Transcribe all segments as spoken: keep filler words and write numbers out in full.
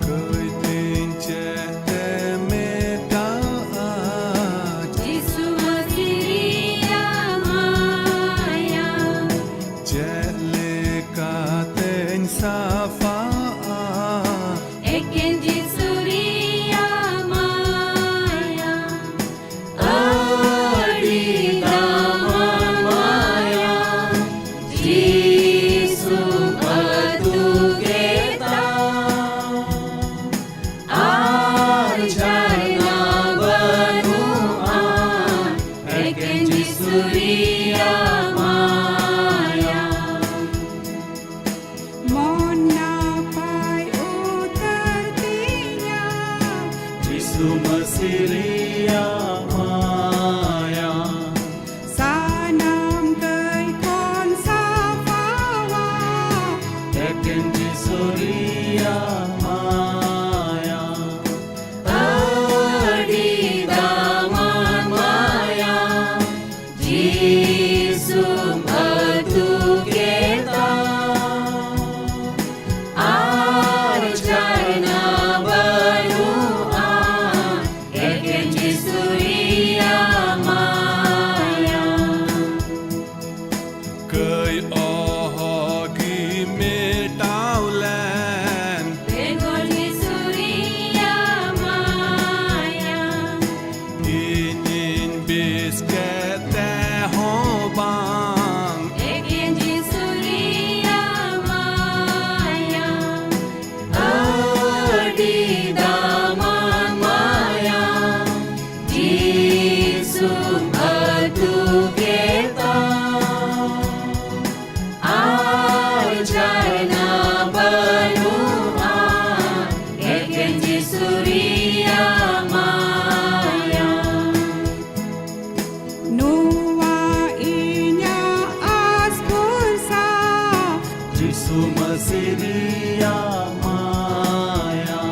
ᱠᱟᱹᱭ ᱛᱤᱧ ᱪᱮᱫ ᱛᱮ ᱢᱮᱴᱟᱜᱼᱟ? ᱡᱤᱥᱩ ᱢᱟᱹᱥᱤ ᱨᱮᱭᱟᱜ ᱢᱟᱭᱟ᱾ ᱪᱮᱫ ᱞᱮᱠᱟᱛᱮᱧ ᱥᱟᱯᱷᱟᱜᱼᱟ? ᱮᱠᱮᱱ ᱡᱤᱥᱩ ᱨᱮᱭᱟᱜ ᱢᱟᱭᱟ᱾ ᱟᱹᱰᱤ ᱫᱟᱢᱟᱱ ᱢᱟᱭᱟ, ᱡᱤᱥᱩᱢ ᱟᱹᱛᱩ ᱠᱮᱫᱟ᱾ ᱟᱨ ᱡᱷᱟᱨᱱᱟ ᱵᱟᱹᱱᱩᱜᱼᱟ, ᱮᱠᱮᱱ ᱡᱤᱥᱩ ᱨᱮᱭᱟᱜ ᱢᱟᱭᱟ᱾ ᱢᱚᱱ ᱱᱟᱯᱟᱭ ᱩᱛᱟᱹᱨ ᱛᱤᱧᱟ᱾ ᱡᱤᱥᱩ ᱢᱟᱹᱥᱤ ᱨᱮᱭᱟᱜ ᱢᱟᱭᱟ᱾ ᱥᱟᱱᱟᱢ ᱠᱟᱹᱭ ᱠᱷᱚᱱ ᱥᱟᱯᱷᱟᱣᱟ᱾ ᱮᱠᱮᱱ ᱡᱤᱥᱩ ᱨᱮᱭᱟᱜ ᱢᱟᱭᱟ᱾ ᱟᱹᱰᱤ ᱫᱟᱢᱟᱱ ᱢᱟᱭᱟ᱾ ᱡᱤᱥᱩᱢ ᱟᱹᱛᱩ ᱠᱮᱫᱟ᱾ ᱟᱨ ᱡᱷᱟᱨᱱᱟ ᱵᱟᱹᱱᱩᱜᱼᱟ, ᱮᱠᱮᱱ ᱡᱤᱥᱩ ᱨᱮᱭᱟᱜ ᱢᱟᱭᱟ᱾ ᱠᱟᱹᱭ ᱚᱦᱚᱜᱮ ᱢᱮᱴᱟᱣ ᱞᱮᱱ᱾ ᱵᱮᱜᱚᱨ ᱡᱤᱥᱩ ᱨᱮᱭᱟᱜ ᱢᱟᱭᱟ᱾ ᱤᱧᱤᱧ ᱵᱮᱥ ᱠᱮᱫ ᱛᱮᱦᱚᱸ ᱵᱟᱝ᱾ ᱮᱠᱮᱱ ᱡᱤᱥᱩ ᱨᱮᱭᱟᱜ ᱢᱟᱭᱟ᱾ ᱟᱹᱰᱤ ᱫᱟᱢᱟᱱ ᱢᱟᱭᱟ᱾ ᱡᱤᱥᱩᱢ ᱟᱹᱛᱩ ᱠᱮᱫᱟ᱾ ᱟᱨ ᱡᱷᱟᱨᱱᱟ ᱵᱟᱹᱱᱩᱜᱼᱟ, ᱮᱠᱮᱱ ᱡᱤᱥᱩ ᱨᱮᱭᱟᱜ ᱢᱟᱭᱟ᱾ ᱱᱚᱣᱟ ᱤᱧᱟᱜ ᱟᱥ ᱵᱷᱚᱨᱥᱟ᱾ ᱡᱤᱥᱩ ᱢᱟᱹᱥᱤ ᱨᱮᱭᱟᱜ ᱢᱟᱭᱟ᱾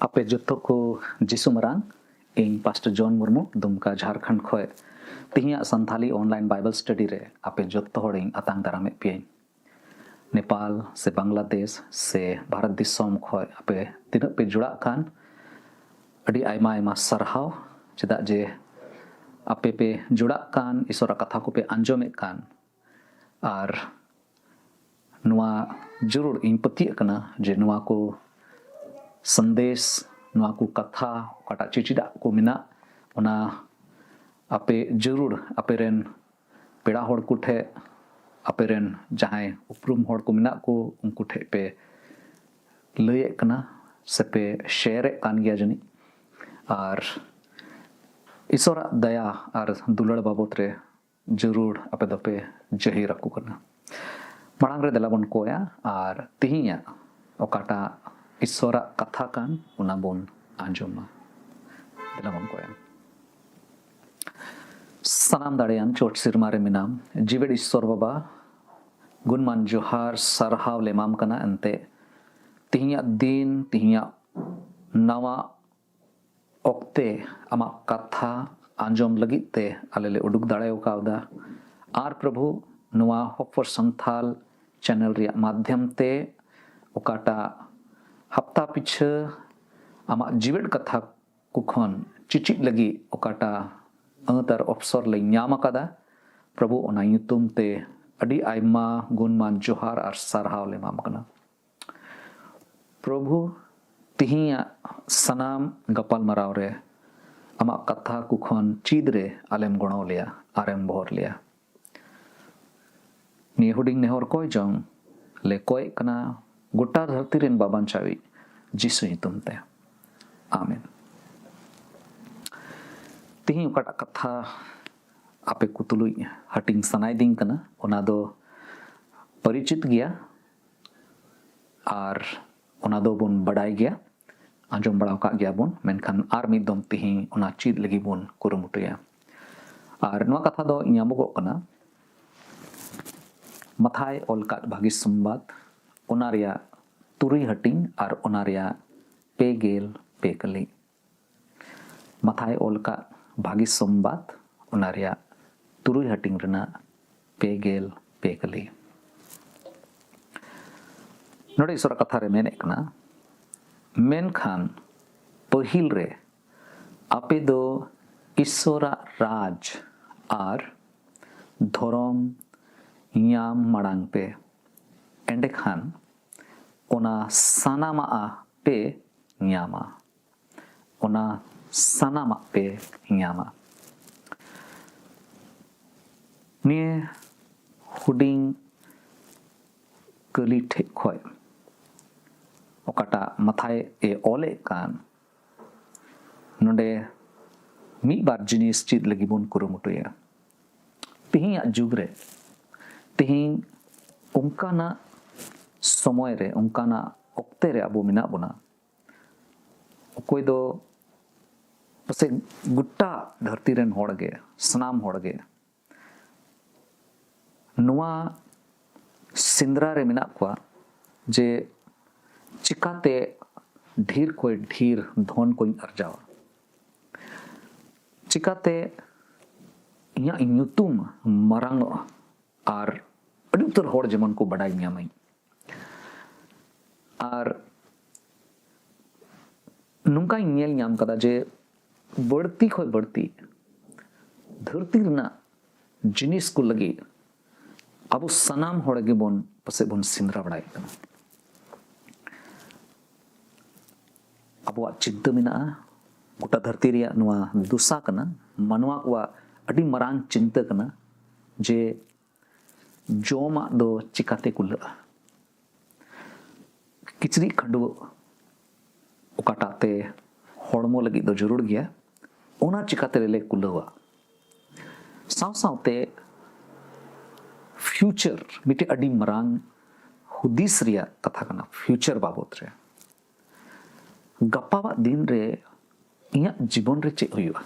ᱟᱯᱮ ᱡᱚᱛᱚ ᱠᱚ ᱡᱤᱥᱩ ᱢᱟᱨᱟᱝ᱾ ᱤᱧ ᱯᱟᱥᱴᱚᱨ ᱡᱚᱱ ᱢᱩᱨᱢᱩ, ᱫᱩᱢᱠᱟ, ᱡᱷᱟᱲᱠᱷᱚᱸᱰ ᱠᱷᱚᱱ ᱛᱮᱦᱮᱧᱟᱜ ᱥᱟᱱᱛᱷᱟᱞᱤ online Bible study ᱨᱮ ᱟᱯᱮ ᱡᱚᱛᱚ ᱦᱚᱲᱤᱧ ᱟᱛᱟᱝ ᱫᱟᱨᱟᱢᱮᱫ ᱯᱮᱭᱟᱹᱧ᱾ ᱱᱮᱯᱟᱞ ᱥᱮ ᱵᱟᱝᱞᱟᱫᱮᱥ ᱥᱮ ᱵᱷᱟᱨᱚᱛ ᱫᱤᱥᱚᱢ ᱠᱷᱚᱱ ᱟᱯᱮ ᱛᱤᱱᱟᱹᱜ ᱯᱮ ᱡᱩᱲᱟᱜ ᱠᱟᱱ, ᱟᱹᱰᱤ ᱟᱭᱢᱟ ᱟᱭᱢᱟ ᱥᱟᱨᱦᱟᱣ᱾ ᱪᱮᱫᱟᱜ ᱡᱮ ᱟᱯᱮ ᱯᱮ ᱡᱩᱲᱟᱜ ᱠᱟᱱ, ᱤᱥᱚᱨᱟᱜ ᱠᱟᱛᱷᱟ ᱠᱚᱯᱮ ᱟᱸᱡᱚᱢᱮᱫ ᱠᱟᱱ, ᱟᱨ ᱱᱚᱣᱟ ᱡᱟᱹᱨᱩᱲ ᱤᱧ ᱯᱟᱹᱛᱭᱟᱹᱜ ᱠᱟᱱᱟ ᱡᱮ ᱱᱚᱣᱟ ᱠᱚ ᱥᱟᱸᱫᱮᱥ, ᱱᱚᱣᱟ ᱠᱚ ᱠᱟᱛᱷᱟ, ᱚᱠᱟᱴᱟᱜ ᱪᱮᱪᱮᱫᱟᱜ ᱠᱚ ᱢᱮᱱᱟᱜ, ᱚᱱᱟ ᱟᱯᱮ ᱡᱟᱹᱨᱩᱲ ᱟᱯᱮ ᱨᱮᱱ ᱯᱮᱲᱟ ᱦᱚᱲ ᱠᱚ ᱴᱷᱮᱡ, ᱟᱯᱮ ᱨᱮᱱ ᱡᱟᱦᱟᱸᱭ ᱩᱯᱨᱩᱢ ᱦᱚᱲ ᱠᱚ ᱢᱮᱱᱟᱜ ᱠᱚ, ᱩᱱᱠᱩ ᱴᱷᱮᱡ ᱯᱮ ᱞᱟᱹᱭᱮᱫ ᱠᱟᱱᱟ ᱥᱮ ᱯᱮ share ᱮᱫ ᱠᱟᱱ ᱜᱮᱭᱟ ᱡᱟᱹᱱᱤᱡ᱾ ᱟᱨ ᱤᱥᱚᱨᱟᱜ ᱫᱟᱭᱟ ᱟᱨ ᱫᱩᱞᱟᱹᱲ ᱵᱟᱵᱚᱛ ᱨᱮ ᱡᱟᱹᱨᱩᱲ ᱟᱯᱮ ᱫᱚᱯᱮ ᱡᱟᱹᱦᱤᱨ ᱟᱠᱚ ᱠᱟᱱᱟ᱾ ᱢᱟᱲᱟᱝ ᱨᱮ ᱫᱮᱞᱟ ᱵᱚᱱ ᱠᱚᱭᱟ ᱟᱨ ᱛᱤᱦᱤᱧᱟᱜ ᱚᱠᱟᱴᱟᱜ ᱤᱥᱚᱨᱟᱜ ᱠᱟᱛᱷᱟ ᱠᱟᱱ, ᱚᱱᱟ ᱵᱚᱱ ᱟᱸᱡᱚᱢᱟ᱾ ᱫᱮᱞᱟ ᱵᱚᱱ ᱠᱚᱭᱟ᱾ ᱥᱟᱱᱟᱢ ᱫᱟᱲᱮᱭᱟᱱ ᱪᱚᱴ ᱥᱤᱨᱢᱟ ᱨᱮ ᱢᱮᱱᱟᱢ, ᱡᱤᱣᱮᱫ ᱤᱥᱚᱨ ᱵᱟᱵᱟ, ᱜᱩᱱᱢᱟᱱ ᱡᱚᱦᱟᱨ, ᱥᱟᱨᱦᱟᱣ ᱞᱮ ᱮᱢᱟᱢ ᱠᱟᱱᱟ᱾ ᱮᱱᱛᱮ ᱛᱤᱦᱤᱧᱟᱜ ᱫᱤᱱ, ᱛᱤᱦᱤᱧᱟᱜ ᱱᱟᱣᱟ ᱚᱠᱛᱮ ᱟᱢᱟᱜ ᱠᱟᱛᱷᱟ ᱟᱸᱡᱚᱢ ᱞᱟᱹᱜᱤᱫ ᱛᱮ ᱟᱞᱮ ᱞᱮ ᱩᱰᱩᱠ ᱫᱟᱲᱮ ᱠᱟᱣᱫᱟ᱾ ᱟᱨ ᱯᱨᱚᱵᱷᱩ, ᱱᱚᱣᱟ Hope for Santhal channel ᱨᱮᱭᱟᱜ ᱢᱟᱫᱷᱭᱚᱢ ᱛᱮ ᱚᱠᱟᱴᱟᱜ ᱦᱟᱯᱛᱟ ᱯᱤᱪᱷᱟᱹ ᱟᱢᱟᱜ ᱡᱤᱣᱮᱫ ᱠᱟᱛᱷᱟ ᱠᱚ ᱠᱷᱚᱱ ᱪᱮᱪᱮᱫ ᱞᱟᱹᱜᱤᱫ ᱚᱠᱟᱴᱟᱜ ᱟᱹᱛ ᱟᱨ ᱚᱯᱥᱚᱨ ᱞᱮ ᱧᱟᱢ ᱟᱠᱟᱫᱟ, ᱯᱨᱚᱵᱷᱩ, ᱚᱱᱟ ᱧᱩᱛᱩᱢ ᱛᱮ ᱟᱹᱰᱤ ᱟᱭᱢᱟ ᱜᱩᱱᱢᱟᱱ ᱡᱚᱦᱟᱨ ᱟᱨ ᱥᱟᱨᱦᱟᱣ ᱞᱮ ᱮᱢᱟᱢ ᱠᱟᱱᱟ᱾ ᱯᱨᱚᱵᱷᱩ, ᱛᱤᱦᱤᱧᱟᱜ ᱥᱟᱱᱟᱢ ᱜᱟᱯᱟᱞᱢᱟᱨᱟᱣ ᱨᱮ ᱟᱢᱟᱜ ᱠᱟᱛᱷᱟ ᱠᱚ ᱠᱷᱚᱱ ᱪᱮᱫ ᱨᱮ ᱟᱞᱮᱢ ᱜᱚᱲᱚ ᱞᱮᱭᱟ ᱟᱨᱮᱢ ᱵᱚᱦᱚᱨ ᱞᱮᱭᱟ᱾ ᱱᱤᱭᱟᱹ ᱦᱩᱰᱤᱧ ᱱᱮᱦᱚᱨ ᱠᱚᱭ ᱡᱚᱝ ᱞᱮ ᱠᱚᱭᱮᱜ ᱠᱟᱱᱟ ᱜᱚᱴᱟ ᱫᱷᱟᱹᱨᱛᱤ ᱨᱮᱱ ᱵᱟᱵᱟᱧᱪᱟᱣᱤᱡ ᱡᱤᱥᱩ ᱧᱩᱛᱩᱢ ᱛᱮ, ᱟᱢᱮᱱ᱾ ᱛᱤᱦᱤᱧ ᱚᱠᱟᱴᱟᱜ ᱠᱟᱛᱷᱟ ᱟᱯᱮ ᱠᱚ ᱛᱩᱞᱩᱡ ᱦᱟᱹᱴᱤᱧ ᱥᱟᱱᱟᱭᱮᱫᱤᱧ ᱠᱟᱱᱟ, ᱚᱱᱟ ᱫᱚ ᱯᱚᱨᱤᱪᱤᱛ ᱜᱮᱭᱟ᱾ ᱟᱨ ᱚᱱᱟ ᱫᱚᱵᱚᱱ ᱵᱟᱰᱟᱭ ᱜᱮᱭᱟ, ᱟᱸᱡᱚᱢ ᱵᱟᱲᱟ ᱟᱠᱟᱫ ᱜᱮᱭᱟ ᱵᱚᱱ, ᱢᱮᱱᱠᱷᱟᱱ ᱟᱨ ᱢᱤᱫ ᱫᱚᱢ ᱛᱤᱦᱤᱧ ᱚᱱᱟ ᱪᱮᱫ ᱞᱟᱹᱜᱤᱫ ᱵᱚᱱ ᱠᱩᱨᱩᱢᱩᱴᱩᱭᱟ᱾ ᱟᱨ ᱱᱚᱣᱟ ᱠᱟᱛᱷᱟ ᱫᱚ ᱧᱟᱢᱚᱜᱚᱜ ᱠᱟᱱᱟ ᱢᱟᱛᱷᱟᱭ ᱚᱞ ᱠᱟᱫ ᱵᱷᱟᱹᱜᱤ ᱥᱚᱢᱵᱟᱫ, ᱚᱱᱟ ᱨᱮᱭᱟᱜ ᱛᱩᱨᱩᱭ ᱦᱟᱹᱴᱤᱧ ᱟᱨ ᱚᱱᱟ ᱨᱮᱭᱟᱜ ᱯᱮ ᱜᱮᱞ ᱯᱮ ᱠᱟᱹᱞᱤ᱾ ᱢᱟᱛᱷᱟᱭ ᱚᱞ ᱠᱟᱫ ᱵᱷᱟᱹᱜᱤ ᱥᱚᱢᱵᱟᱫ, ᱚᱱᱟ ᱨᱮᱭᱟᱜ ᱛᱩᱨᱩᱭ ᱦᱟᱹᱴᱤᱧ ᱨᱮᱱᱟᱜ ᱯᱮ ᱜᱮᱞ ᱯᱮ ᱠᱟᱹᱞᱤ᱾ ᱱᱚᱰᱮ ᱤᱥᱚᱨᱟᱜ ᱠᱟᱛᱷᱟ ᱨᱮ ᱢᱮᱱᱮᱫ ᱠᱟᱱᱟ, ᱢᱮᱱᱠᱷᱟᱱ ᱯᱟᱹᱦᱤᱞ ᱨᱮ ᱟᱯᱮ ᱫᱚ ᱤᱥᱚᱨᱟᱜ ᱨᱟᱡᱽ ᱟᱨ ᱫᱷᱚᱨᱚᱢ ᱧᱟᱢ ᱢᱟᱲᱟᱝ ᱯᱮ, ᱮᱸᱰᱮᱠᱷᱟᱱ ᱚᱱᱟ ᱥᱟᱱᱟᱢᱟᱜ ᱯᱮ ᱧᱟᱢᱟ᱾ ᱚᱱᱟ ᱥᱟᱱᱟᱢᱟᱜ ᱯᱮ ᱧᱟᱢᱟ᱾ ᱱᱤᱭᱟᱹ ᱦᱩᱰᱤᱧ ᱠᱟᱹᱞᱤ ᱴᱷᱮᱡ ᱠᱷᱚᱡ ᱚᱠᱟᱴᱟᱜ ᱢᱟᱛᱷᱟᱭ ᱮ ᱚᱞᱮᱫ ᱠᱟᱱ, ᱱᱚᱰᱮ ᱢᱤᱫ ᱵᱟᱨ ᱡᱤᱱᱤᱥ ᱪᱮᱫ ᱞᱟᱹᱜᱤᱫ ᱵᱚᱱ ᱠᱩᱨᱩᱢᱩᱴᱩᱭᱟ᱾ ᱛᱮᱦᱮᱧᱟᱜ ᱡᱩᱜᱽ ᱨᱮ, ᱛᱮᱦᱮᱧ ᱚᱱᱠᱟᱱᱟᱜ ᱥᱚᱢᱚᱭ ᱨᱮ, ᱚᱱᱠᱟᱱᱟᱜ ᱚᱠᱛᱮ ᱨᱮ ᱟᱵᱚ ᱢᱮᱱᱟᱜ ᱵᱚᱱᱟ, ᱚᱠᱚᱭ ᱫᱚ ᱯᱟᱥᱮᱡ ᱜᱚᱴᱟ ᱫᱷᱟᱹᱨᱛᱤ ᱨᱮᱱ ᱦᱚᱲ ᱜᱮ, ᱥᱟᱱᱟᱢ ᱦᱚᱲ ᱜᱮ ᱱᱚᱣᱟ ᱥᱮᱸᱫᱽᱨᱟ ᱨᱮ ᱢᱮᱱᱟᱜ ᱠᱚᱣᱟ ᱡᱮ ᱪᱤᱠᱟᱛᱮ ᱰᱷᱮᱨ ᱠᱷᱚᱱ ᱰᱷᱮᱨ ᱫᱷᱚᱱ ᱠᱚᱧ ᱟᱨᱡᱟᱣᱟ, ᱪᱤᱠᱟᱛᱮ ᱤᱧᱟᱹᱜ ᱧᱩᱛᱩᱢ ᱢᱟᱨᱟᱝᱚᱜᱼᱟ ᱟᱨ ᱟᱹᱰᱤ ᱩᱛᱟᱹᱨ ᱦᱚᱲ ᱡᱮᱢᱚᱱ ᱠᱚ ᱵᱟᱰᱟᱭ ᱧᱟᱢᱟᱹᱧ᱾ ᱟᱨ ᱱᱚᱝᱠᱟᱧ ᱧᱮᱞ ᱧᱟᱢ ᱠᱟᱫᱟ ᱡᱮ ᱵᱟᱹᱲᱛᱤ ᱠᱷᱚᱱ ᱵᱟᱹᱲᱛᱤ ᱫᱷᱟᱹᱨᱛᱤ ᱨᱮᱱᱟᱜ ᱡᱤᱱᱤᱥ ᱠᱚ ᱞᱟᱹᱜᱤᱫ ᱟᱵᱚ ᱥᱟᱱᱟᱢ ᱦᱚᱲ ᱜᱮᱵᱚᱱ ᱯᱟᱥᱮᱡ ᱵᱚᱱ ᱥᱮᱸᱫᱽᱨᱟ ᱵᱟᱲᱟᱭᱮᱫ ᱠᱟᱱᱟ᱾ ᱟᱵᱚᱣᱟᱜ ᱪᱤᱱᱛᱟᱹ ᱢᱮᱱᱟᱜᱼᱟ, ᱜᱚᱴᱟ ᱫᱷᱟᱹᱨᱛᱤ ᱨᱮᱭᱟᱜ ᱱᱚᱣᱟ ᱫᱚᱥᱟ ᱠᱟᱱᱟ, ᱢᱟᱱᱣᱟ ᱠᱚᱣᱟᱜ ᱟᱹᱰᱤ ᱢᱟᱨᱟᱝ ᱪᱤᱱᱛᱟᱹ ᱠᱟᱱᱟ ᱡᱮ ᱡᱚᱢᱟᱜ ᱫᱚ ᱪᱤᱠᱟᱛᱮ ᱠᱩᱞᱟᱹᱜᱼᱟ᱾ ᱠᱤᱪᱨᱤᱡ ᱠᱷᱟᱹᱰᱩᱣᱟᱹᱜ ᱚᱠᱟᱴᱟᱜ ᱛᱮ ᱦᱚᱲᱢᱚ ᱞᱟᱹᱜᱤᱫ ᱫᱚ ᱡᱟᱹᱨᱩᱲ ᱜᱮᱭᱟ, ᱚᱱᱟ ᱪᱤᱠᱟᱛᱮ ᱞᱮ ᱠᱩᱞᱟᱹᱣᱟ᱾ ᱥᱟᱶ ᱥᱟᱶᱛᱮ future ᱢᱤᱫᱴᱮᱡ ᱟᱹᱰᱤ ᱢᱟᱨᱟᱝ ᱦᱩᱫᱤᱥ ᱨᱮᱭᱟᱜ ᱠᱟᱛᱷᱟ ᱠᱟᱱᱟ, ᱯᱷᱤᱭᱩᱪᱟᱨ ᱵᱟᱵᱚᱛ ᱨᱮ᱾ ᱜᱟᱯᱟᱣᱟᱜ ᱫᱤᱱ ᱨᱮ ᱤᱧᱟᱹᱜ ᱡᱤᱵᱚᱱ ᱨᱮ ᱪᱮᱫ ᱦᱩᱭᱩᱜᱼᱟ?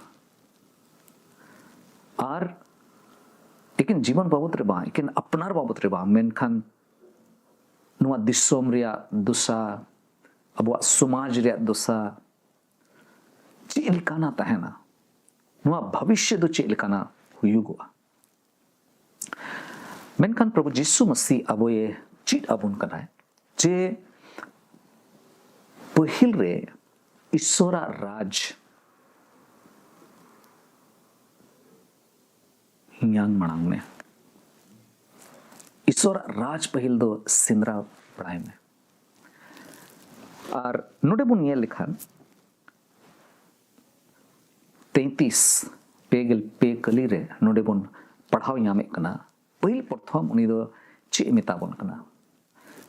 ᱟᱨ ᱮᱠᱮᱱ ᱡᱤᱵᱚᱱ ᱵᱟᱵᱚᱛ ᱨᱮ ᱵᱟᱝ, ᱮᱠᱮᱱ ᱟᱯᱱᱟᱨ ᱵᱟᱵᱚᱛ ᱨᱮ ᱵᱟᱝ, ᱢᱮᱱᱠᱷᱟᱱ ᱱᱚᱣᱟ ᱫᱤᱥᱚᱢ ᱨᱮᱭᱟᱜ ᱫᱚᱥᱟ, ᱟᱵᱚᱣᱟᱜ ᱥᱚᱢᱟᱡᱽ ᱨᱮᱭᱟᱜ ᱫᱚᱥᱟ, ᱪᱮᱫ ᱞᱮᱠᱟᱱᱟ ᱛᱟᱦᱮᱱᱟ, ᱱᱚᱣᱟ ᱵᱷᱚᱵᱤᱥᱥᱚ ᱫᱚ ᱪᱮᱫ ᱞᱮᱠᱟᱱᱟ ᱦᱩᱭᱩᱜᱚᱜᱼᱟ᱾ ᱢᱮᱱᱠᱷᱟᱱ ᱯᱨᱚᱵᱷᱩ ᱡᱤᱥᱩ ᱢᱟᱥᱤ ᱟᱵᱚᱭᱮ ᱪᱮᱫ ᱟᱵᱚᱱ ᱠᱟᱱᱟᱭ ᱡᱮ ᱯᱟᱹᱦᱤᱞ ᱨᱮ ᱤᱥᱥᱚᱨᱟᱜ ᱨᱟᱡᱽ ᱧᱟᱢ ᱢᱟᱲᱟᱝ ᱢᱮ᱾ ᱤᱥᱥᱚᱨᱟᱜ ᱨᱟᱡᱽ ᱯᱟᱹᱦᱤᱞ ᱫᱚ ᱥᱮᱸᱫᱽᱨᱟ ᱵᱟᱲᱟᱭ ᱢᱮ᱾ ᱟᱨ ᱱᱚᱰᱮ ᱵᱚᱱ ᱧᱮᱞ ᱞᱮᱠᱷᱟᱱ ᱛᱮᱸᱭᱛᱤᱥ, ᱯᱮ ᱜᱮᱞ ᱯᱮ ᱠᱟᱹᱞᱤ ᱨᱮ ᱱᱚᱰᱮ ᱵᱚᱱ ᱯᱟᱲᱦᱟᱣ ᱧᱟᱢᱮᱫ ᱠᱟᱱᱟ, ᱯᱟᱹᱦᱤᱞ ᱯᱨᱚᱛᱷᱚᱢ ᱩᱱᱤ ᱫᱚ ᱪᱮᱫ ᱮ ᱢᱮᱛᱟ ᱵᱚᱱ ᱠᱟᱱᱟ᱾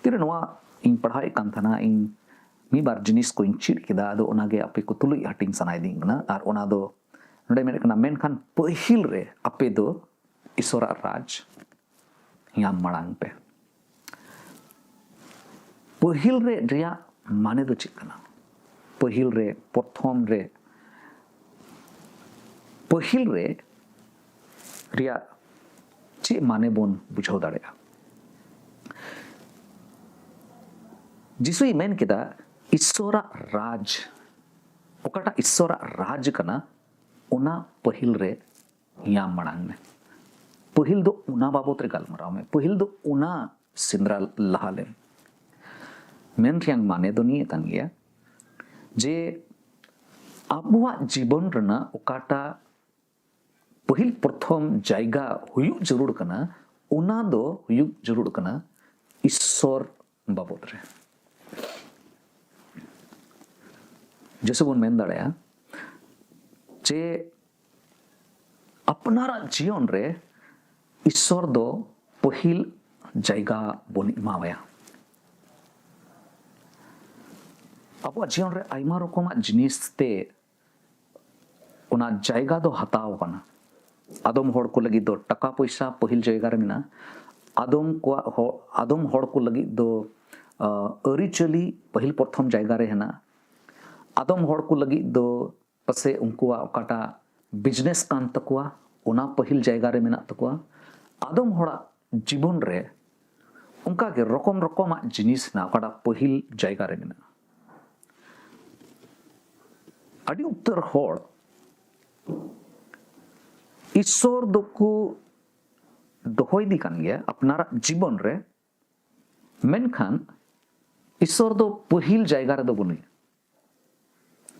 ᱛᱤᱨᱮ ᱱᱚᱣᱟ ᱤᱧ ᱯᱟᱲᱦᱟᱣᱮᱫ ᱠᱟᱱ ᱛᱟᱦᱮᱱᱟ, ᱤᱧ ᱢᱤᱫ ᱵᱟᱨ ᱡᱤᱱᱤᱥ ᱠᱚᱧ ᱪᱮᱫ ᱠᱮᱫᱟ, ᱟᱫᱚ ᱚᱱᱟᱜᱮ ᱟᱯᱮ ᱠᱚ ᱛᱩᱞᱩᱡ ᱦᱟᱹᱴᱤᱧ ᱥᱟᱱᱟᱭᱮᱫᱤᱧ ᱠᱟᱱᱟ᱾ ᱟᱨ ᱚᱱᱟ ᱫᱚ ᱱᱚᱰᱮ ᱢᱮᱱᱮᱫ ᱠᱟᱱᱟ, ᱢᱮᱱᱠᱷᱟᱱ ᱯᱟᱹᱦᱤᱞ ᱨᱮ ᱟᱯᱮ ᱫᱚ ᱤᱥᱚᱨᱟᱜ ᱨᱟᱡᱽ ᱧᱟᱢ ᱢᱟᱲᱟᱝ ᱯᱮ᱾ ᱯᱟᱹᱦᱤᱞ ᱨᱮ ᱨᱮᱭᱟᱜ ᱢᱟᱱᱮ ᱫᱚ ᱪᱮᱫ ᱠᱟᱱᱟ? ᱯᱟᱹᱦᱤᱞ ᱨᱮ, ᱯᱨᱚᱛᱷᱚᱢ ᱨᱮ, ᱯᱟᱹᱦᱤᱞ ᱨᱮ ᱨᱮᱭᱟᱜ ᱪᱮᱫ ᱢᱟᱱᱮ ᱵᱚᱱ ᱵᱩᱡᱷᱟᱹᱣ ᱫᱟᱲᱮᱭᱟᱜᱼᱟ? ᱡᱤᱥᱩᱭ ᱢᱮᱱ ᱠᱮᱫᱟ, ᱤᱥᱥᱚᱨᱟᱜ ᱨᱟᱡᱽ, ᱚᱠᱟᱴᱟᱜ ᱤᱥᱥᱚᱨᱟᱜ ᱨᱟᱡᱽ ᱠᱟᱱᱟ, ᱚᱱᱟ ᱯᱟᱹᱦᱤᱞ ᱨᱮ ᱧᱟᱢ ᱢᱟᱲᱟᱝ ᱢᱮ᱾ ᱯᱟᱹᱦᱤᱞ ᱫᱚ ᱚᱱᱟ ᱵᱟᱵᱚᱛ ᱨᱮ ᱜᱟᱞᱢᱟᱨᱟᱣ ᱢᱮ, ᱯᱟᱹᱦᱤᱞ ᱫᱚ ᱚᱱᱟ ᱥᱮᱸᱫᱽᱨᱟ ᱞᱟᱦᱟ ᱞᱮᱢ᱾ ᱢᱮᱱ ᱨᱮᱭᱟᱜ ᱢᱟᱱᱮ ᱫᱚ ᱱᱤᱭᱟᱹ ᱠᱟᱱ ᱜᱮᱭᱟ ᱡᱮ ᱟᱵᱚᱣᱟᱜ ᱡᱤᱵᱚᱱ ᱨᱮᱱᱟᱜ ᱚᱠᱟᱴᱟᱜ ᱯᱟᱹᱦᱤᱞ ᱯᱨᱚᱛᱷᱚᱢ ᱡᱟᱭᱜᱟ ᱦᱩᱭᱩᱜ ᱡᱟᱹᱨᱩᱲ ᱠᱟᱱᱟ, ᱚᱱᱟ ᱫᱚ ᱦᱩᱭᱩᱜ ᱡᱟᱹᱨᱩᱲ ᱠᱟᱱᱟ ᱤᱥᱥᱚᱨ ᱵᱟᱵᱚᱛ ᱨᱮ᱾ ᱡᱮᱥᱮ ᱵᱚᱱ ᱢᱮᱱ ᱫᱟᱲᱮᱭᱟᱜᱼᱟ ᱡᱮ ᱟᱯᱱᱟᱨᱟᱜ ᱡᱤᱭᱚᱱ ᱨᱮ ᱤᱥᱥᱚᱨ ᱫᱚ ᱯᱟᱹᱦᱤᱞ ᱡᱟᱭᱜᱟ ᱵᱚᱱ ᱮᱢᱟᱣᱟᱭᱟ᱾ ᱟᱵᱚᱣᱟᱜ ᱡᱤᱭᱚᱱ ᱨᱮ ᱟᱭᱢᱟ ᱨᱚᱠᱚᱢᱟᱜ ᱡᱤᱱᱤᱥ ᱛᱮ ᱚᱱᱟ ᱡᱟᱭᱜᱟ ᱫᱚ ᱦᱟᱛᱟᱣ ᱟᱠᱟᱱᱟ᱾ ᱟᱫᱚᱢ ᱦᱚᱲ ᱠᱚ ᱞᱟᱹᱜᱤᱫ ᱫᱚ ᱴᱟᱠᱟ ᱯᱚᱭᱥᱟ ᱯᱟᱹᱦᱤᱞ ᱡᱟᱭᱜᱟ ᱨᱮ ᱢᱮᱱᱟᱜᱼᱟ, ᱟᱫᱚᱢ ᱠᱚᱣᱟᱜ ᱦᱚ-, ᱟᱫᱚᱢ ᱦᱚᱲ ᱠᱚ ᱞᱟᱹᱜᱤᱫ ᱫᱚ, ᱟ, ᱟᱹᱨᱤᱪᱟᱹᱞᱤ ᱯᱟᱹᱦᱤᱞ ᱯᱨᱚᱛᱷᱚᱢ ᱡᱟᱭᱜᱟ ᱨᱮ ᱦᱮᱱᱟᱜᱼᱟ᱾ ᱟᱫᱚᱢ ᱦᱚᱲ ᱠᱚ ᱞᱟᱹᱜᱤᱫ ᱫᱚ ᱯᱟᱥᱮᱡ ᱩᱱᱠᱩᱣᱟᱜ ᱚᱠᱟᱴᱟᱜ business ᱠᱟᱱ ᱛᱟᱠᱚᱣᱟ, ᱚᱱᱟ ᱯᱟᱹᱦᱤᱞ ᱡᱟᱭᱜᱟ ᱨᱮ ᱢᱮᱱᱟᱜ ᱛᱟᱠᱚᱣᱟ᱾ ᱟᱫᱚᱢ ᱦᱚᱲᱟᱜ ᱡᱤᱵᱚᱱ ᱨᱮ ᱚᱱᱠᱟᱜᱮ ᱨᱚᱠᱚᱢ ᱨᱚᱠᱚᱢᱟᱜ ᱡᱤᱱᱤᱥ ᱦᱮᱱᱟᱜᱼᱟ, ᱚᱠᱟᱴᱟᱜ ᱯᱟᱹᱦᱤᱞ ᱡᱟᱭᱜᱟ ᱨᱮ ᱢᱮᱱᱟᱜᱼᱟ᱾ ᱟᱹᱰᱤ ᱩᱛᱟᱹᱨ ᱦᱚᱲ ᱤᱥᱥᱚᱨ ᱫᱚᱠᱚ ᱫᱚᱦᱚ ᱤᱫᱤ ᱠᱟᱱ ᱜᱮᱭᱟ ᱟᱯᱱᱟᱨᱟᱜ ᱡᱤᱵᱚᱱ ᱨᱮ, ᱢᱮᱱᱠᱷᱟᱱ ᱤᱥᱥᱚᱨ ᱫᱚ ᱯᱟᱹᱦᱤᱞ ᱡᱟᱭᱜᱟ ᱨᱮᱫᱚ ᱵᱟᱹᱱᱩᱭᱟ᱾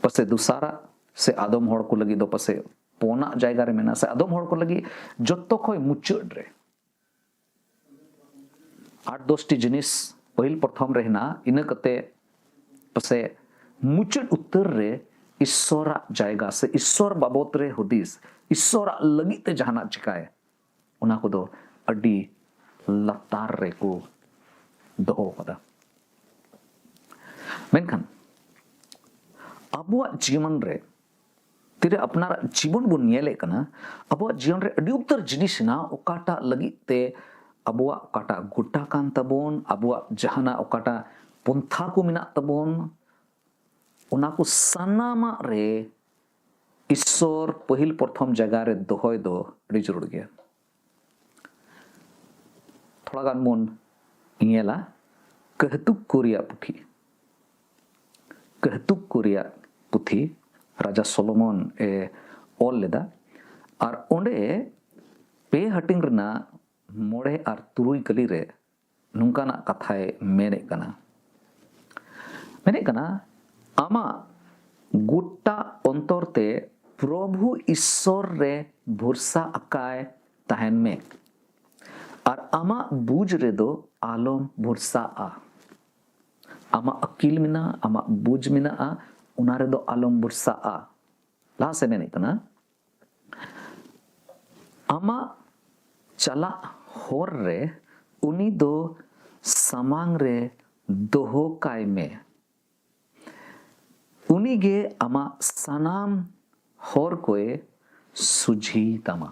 ᱯᱟᱥᱮ ᱫᱚᱥᱟᱨᱟᱜ ᱥᱮ ᱟᱫᱚᱢ ᱦᱚᱲ ᱠᱚ ᱞᱟᱹᱜᱤᱫ ᱫᱚ ᱯᱟᱥᱮ ᱯᱳᱱᱟᱜ ᱡᱟᱭᱜᱟ ᱨᱮ ᱢᱮᱱᱟᱜᱼᱟ, ᱥᱮ ᱟᱫᱚᱢ ᱦᱚᱲ ᱠᱚ ᱞᱟᱹᱜᱤᱫ ᱡᱚᱛᱚ ᱠᱷᱚᱱ ᱢᱩᱪᱟᱹᱫ ᱨᱮ᱾ ᱟᱴ ᱫᱚᱥᱴᱤ ᱡᱤᱱᱤᱥ ᱯᱟᱹᱦᱤᱞ ᱯᱨᱚᱛᱷᱚᱢ ᱨᱮ ᱦᱮᱱᱟᱜᱼᱟ, ᱤᱱᱟᱹ ᱠᱟᱛᱮ ᱯᱟᱥᱮ ᱢᱩᱪᱟᱹᱫ ᱩᱛᱟᱹᱨ ᱨᱮ ᱤᱥᱥᱚᱨᱟᱜ ᱡᱟᱭᱜᱟ ᱥᱮ ᱤᱥᱥᱚᱨ ᱵᱟᱵᱚᱛ ᱨᱮ ᱦᱩᱫᱤᱥ, ᱤᱥᱥᱚᱨᱟᱜ ᱞᱟᱹᱜᱤᱫ ᱛᱮ ᱡᱟᱦᱟᱱᱟᱜ ᱪᱤᱠᱟᱭ, ᱚᱱᱟ ᱠᱚᱫᱚ ᱟᱹᱰᱤ ᱞᱟᱛᱟᱨ ᱨᱮᱠᱚ ᱫᱚᱦᱚ ᱠᱟᱫᱟ᱾ ᱢᱮᱱᱠᱷᱟᱱ ᱟᱵᱚᱣᱟᱜ ᱡᱤᱭᱚᱱ ᱨᱮ ᱛᱤᱨᱮ ᱟᱯᱱᱟᱨᱟᱜ ᱡᱤᱵᱚᱱ ᱵᱚᱱ ᱧᱮᱞᱮᱫ ᱠᱟᱱᱟ, ᱟᱵᱚᱣᱟᱜ ᱡᱤᱭᱚᱱ ᱨᱮ ᱟᱹᱰᱤ ᱩᱛᱟᱹᱨ ᱡᱤᱱᱤᱥ ᱦᱮᱱᱟᱜᱼᱟ, ᱚᱠᱟᱴᱟᱜ ᱞᱟᱹᱜᱤᱫ ᱛᱮ ᱟᱵᱚᱣᱟᱜ ᱚᱠᱟᱴᱟᱜ ᱜᱚᱴᱟ ᱠᱟᱱ ᱛᱟᱵᱚᱱ, ᱟᱵᱚᱣᱟᱜ ᱡᱟᱦᱟᱱᱟᱜ ᱚᱠᱟᱴᱟᱜ ᱯᱚᱱᱛᱷᱟ ᱠᱚ ᱢᱮᱱᱟᱜ ᱛᱟᱵᱚᱱ, ᱚᱱᱟ ᱠᱚ ᱥᱟᱱᱟᱢᱟᱜ ᱨᱮ ᱤᱥᱥᱚᱨ ᱯᱟᱹᱦᱤᱞ ᱯᱨᱚᱛᱷᱚᱢ ᱡᱟᱭᱜᱟ ᱨᱮ ᱫᱚᱦᱚᱭ ᱫᱚ ᱟᱹᱰᱤ ᱡᱟᱹᱨᱩᱲ ᱜᱮᱭᱟ᱾ ᱛᱷᱚᱲᱟ ᱜᱟᱱ ᱵᱚᱱ ᱧᱮᱞᱟ ᱠᱟᱹᱦᱛᱩᱠ ᱠᱚ ᱨᱮᱭᱟᱜ ᱯᱩᱛᱷᱤ᱾ ᱠᱟᱹᱦᱛᱩᱠ ᱠᱚ ᱨᱮᱭᱟᱜ ᱯᱩᱛᱷᱤ ᱨᱟᱡᱟ ᱥᱚᱞᱳᱢᱚᱱ ᱮ ᱚᱞ ᱞᱮᱫᱟ, ᱟᱨ ᱚᱸᱰᱮ ᱯᱮ ᱦᱟᱹᱴᱤᱧ ᱨᱮᱱᱟᱜ ᱢᱚᱬᱮ ᱟᱨ ᱛᱩᱨᱩᱭ ᱠᱟᱹᱞᱤ ᱨᱮ ᱱᱚᱝᱠᱟᱱᱟᱜ ᱠᱟᱛᱷᱟᱭ ᱢᱮᱱᱮᱫ ᱠᱟᱱᱟ᱾ ᱢᱮᱱᱮᱫ ᱠᱟᱱᱟ, ᱟᱢᱟᱜ ᱜᱚᱴᱟ ᱚᱱᱛᱚᱨ ᱛᱮ ᱯᱨᱚᱵᱷᱩ ᱤᱥᱥᱚᱨ ᱨᱮ ᱵᱷᱚᱨᱥᱟ ᱟᱠᱟᱭ ᱛᱟᱦᱮᱱ ᱢᱮ, ᱟᱨ ᱟᱢᱟᱜ ᱵᱩᱡᱽ ᱨᱮᱫᱚ ᱟᱞᱚᱢ ᱵᱷᱚᱨᱥᱟᱜᱼᱟ᱾ ᱟᱢᱟᱜ ᱟᱹᱠᱤᱞ ᱢᱮᱱᱟᱜᱼᱟ, ᱟᱢᱟᱜ ᱵᱩᱡᱽ ᱢᱮᱱᱟᱜᱼᱟ, ᱚᱱᱟ ᱨᱮᱫᱚ ᱟᱞᱚᱢ ᱵᱷᱚᱨᱥᱟᱜᱼᱟ᱾ ᱞᱟᱦᱟ ᱥᱮᱫ ᱢᱮᱱᱮᱫ ᱠᱟᱱᱟ, ᱟᱢᱟᱜ ᱪᱟᱞᱟᱜ ᱦᱚᱨ ᱨᱮ ᱩᱱᱤ ᱫᱚ ᱥᱟᱢᱟᱝ ᱨᱮ ᱫᱚᱦᱚ ᱠᱟᱭ ᱢᱮ᱾ ᱩᱱᱤ ᱜᱮ ᱟᱢᱟᱜ ᱥᱟᱱᱟᱢ ᱦᱚᱨ ᱠᱚᱭ ᱥᱚᱡᱷᱮᱭ ᱛᱟᱢᱟ᱾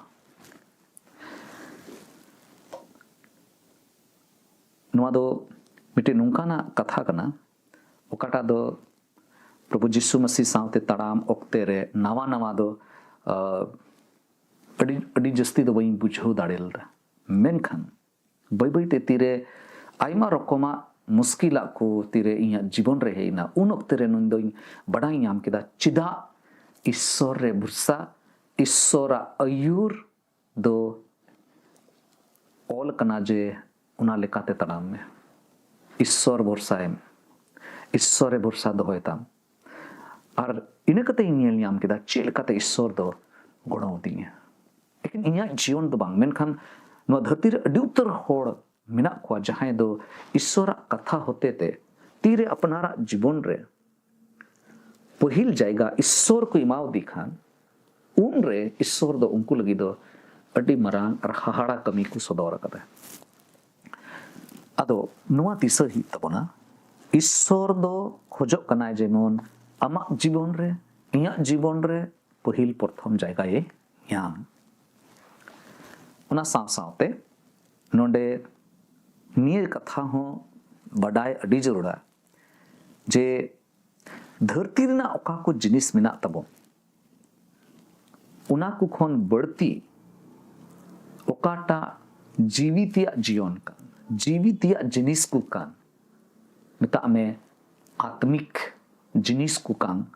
ᱱᱚᱣᱟ ᱫᱚ ᱢᱤᱫᱴᱮᱱ ᱱᱚᱝᱠᱟᱱᱟᱜ ᱠᱟᱛᱷᱟ ᱠᱟᱱᱟ, ᱚᱠᱟᱴᱟᱜ ᱫᱚ ᱯᱨᱚᱵᱷᱩ ᱡᱤᱥᱩ ᱢᱟᱹᱥᱤ ᱥᱟᱶᱛᱮ ᱛᱟᱲᱟᱢ ᱚᱠᱛᱮ ᱨᱮ ᱱᱟᱣᱟ ᱱᱟᱣᱟ ᱫᱚ, ᱟᱸ, ᱟᱹᱰᱤ, ᱟᱹᱰᱤ ᱡᱟᱹᱥᱛᱤ ᱫᱚ ᱵᱟᱹᱧ ᱵᱩᱡᱷᱟᱹᱣ ᱫᱟᱲᱮ ᱞᱮᱫᱟ᱾ ᱢᱮᱱᱠᱷᱟᱱ ᱵᱟᱹᱭ ᱵᱟᱹᱭ ᱛᱮ ᱛᱤᱨᱮ ᱟᱭᱢᱟ ᱨᱚᱠᱚᱢᱟᱜ ᱢᱩᱥᱠᱤᱞᱟᱜ ᱠᱚ ᱛᱤᱨᱮ ᱤᱧᱟᱹᱜ ᱡᱤᱵᱚᱱ ᱨᱮ ᱦᱮᱡ ᱮᱱᱟ, ᱩᱱ ᱚᱠᱛᱮ ᱨᱮ ᱱᱩᱭ ᱫᱚᱧ ᱵᱟᱰᱟᱭ ᱧᱟᱢ ᱠᱮᱫᱟ ᱪᱮᱫᱟᱜ ᱤᱥᱥᱚᱨ ᱨᱮ ᱵᱷᱚᱨᱥᱟ, ᱤᱥᱥᱚᱨᱟᱜ ᱟᱹᱭᱩᱨ ᱫᱚ ᱚᱞ ᱠᱟᱱᱟ ᱡᱮ ᱚᱱᱟ ᱞᱮᱠᱟᱛᱮ ᱛᱟᱲᱟᱢ ᱢᱮ᱾ ᱤᱥᱥᱚᱨ ᱵᱷᱚᱨᱥᱟᱭ ᱢᱮ, ᱤᱥᱥᱚᱨ ᱨᱮ ᱵᱷᱚᱨᱥᱟ ᱫᱚᱦᱚᱭ ᱛᱟᱢ᱾ ᱟᱨ ᱤᱱᱟᱹ ᱠᱟᱛᱮ ᱤᱧ ᱧᱮᱞ ᱧᱟᱢ ᱠᱮᱫᱟ ᱪᱮᱫ ᱞᱮᱠᱟᱛᱮ ᱤᱥᱥᱚᱨ ᱫᱚ ᱜᱚᱲᱚ ᱟᱹᱫᱤᱧᱟ᱾ ᱮᱠᱮᱱ ᱤᱧᱟᱹᱜ ᱡᱤᱭᱚᱱ ᱫᱚ ᱵᱟᱝ, ᱢᱮᱱᱠᱷᱟᱱ ᱱᱚᱣᱟ ᱫᱷᱟᱹᱨᱛᱤ ᱨᱮ ᱟᱹᱰᱤ ᱩᱛᱟᱹᱨ ᱦᱚᱲ ᱢᱮᱱᱟᱜ ᱠᱚᱣᱟ ᱡᱟᱦᱟᱸᱭ ᱫᱚ ᱤᱥᱥᱚᱨᱟᱜ ᱠᱟᱛᱷᱟ ᱦᱚᱛᱮ ᱛᱮ ᱛᱤᱨᱮ ᱟᱯᱱᱟᱨᱟᱜ ᱡᱤᱵᱚᱱ ᱨᱮ ᱯᱟᱹᱦᱤᱞ ᱡᱟᱭᱜᱟ ᱤᱥᱥᱚᱨ ᱠᱚ ᱮᱢᱟᱣᱫᱮ ᱠᱷᱟᱱ, ᱩᱱᱨᱮ ᱤᱥᱥᱚᱨ ᱫᱚ ᱩᱱᱠᱩ ᱞᱟᱹᱜᱤᱫ ᱫᱚ ᱟᱹᱰᱤ ᱢᱟᱨᱟᱝ ᱟᱨ ᱦᱟᱦᱟᱲᱟ ᱠᱟᱹᱢᱤ ᱠᱚ ᱥᱚᱫᱚᱨ ᱟᱠᱟᱫᱟ᱾ ᱟᱫᱚ ᱱᱚᱣᱟ ᱫᱤᱥᱟᱹ ᱦᱩᱭᱩᱜ ᱛᱟᱵᱚᱱᱟ, ᱤᱥᱥᱚᱨ ᱫᱚ ᱠᱷᱚᱡᱚᱜ ᱠᱟᱱᱟᱭ ᱡᱮᱢᱚᱱ ᱟᱢᱟᱜ ᱡᱤᱵᱚᱱ ᱨᱮ, ᱤᱧᱟᱹᱜ ᱡᱤᱵᱚᱱ ᱨᱮ ᱯᱟᱹᱦᱤᱞ ᱯᱨᱚᱛᱷᱚᱢ ᱡᱟᱭᱜᱟᱭ ᱧᱟᱢ᱾ ᱚᱱᱟ ᱥᱟᱶ ᱥᱟᱶᱛᱮ ᱱᱚᱰᱮ ᱱᱤᱭᱟᱹ ᱠᱟᱛᱷᱟ ᱦᱚᱸ ᱵᱟᱰᱟᱭ ᱟᱹᱰᱤ ᱡᱟᱹᱨᱩᱲᱟ ᱡᱮ ᱫᱷᱟᱹᱨᱛᱤ ᱨᱮᱱᱟᱜ ᱚᱠᱟ ᱠᱚ ᱡᱤᱱᱤᱥ ᱢᱮᱱᱟᱜ ᱛᱟᱵᱚᱱ, ᱚᱱᱟ ᱠᱚ ᱠᱷᱚᱱ ᱵᱟᱹᱲᱛᱤ ᱚᱠᱟᱴᱟᱜ ᱡᱤᱣᱤ ᱛᱮᱭᱟᱜ ᱡᱤᱭᱚᱱ ᱠᱟᱱ, ᱡᱤᱣᱤ ᱛᱮᱭᱟᱜ ᱡᱤᱱᱤᱥ ᱠᱚ ᱠᱟᱱ, ᱢᱮᱛᱟᱜ ᱢᱮ ᱟᱛᱢᱤᱠ ᱡᱤᱱᱤᱥ ᱠᱚ ᱠᱟᱱ,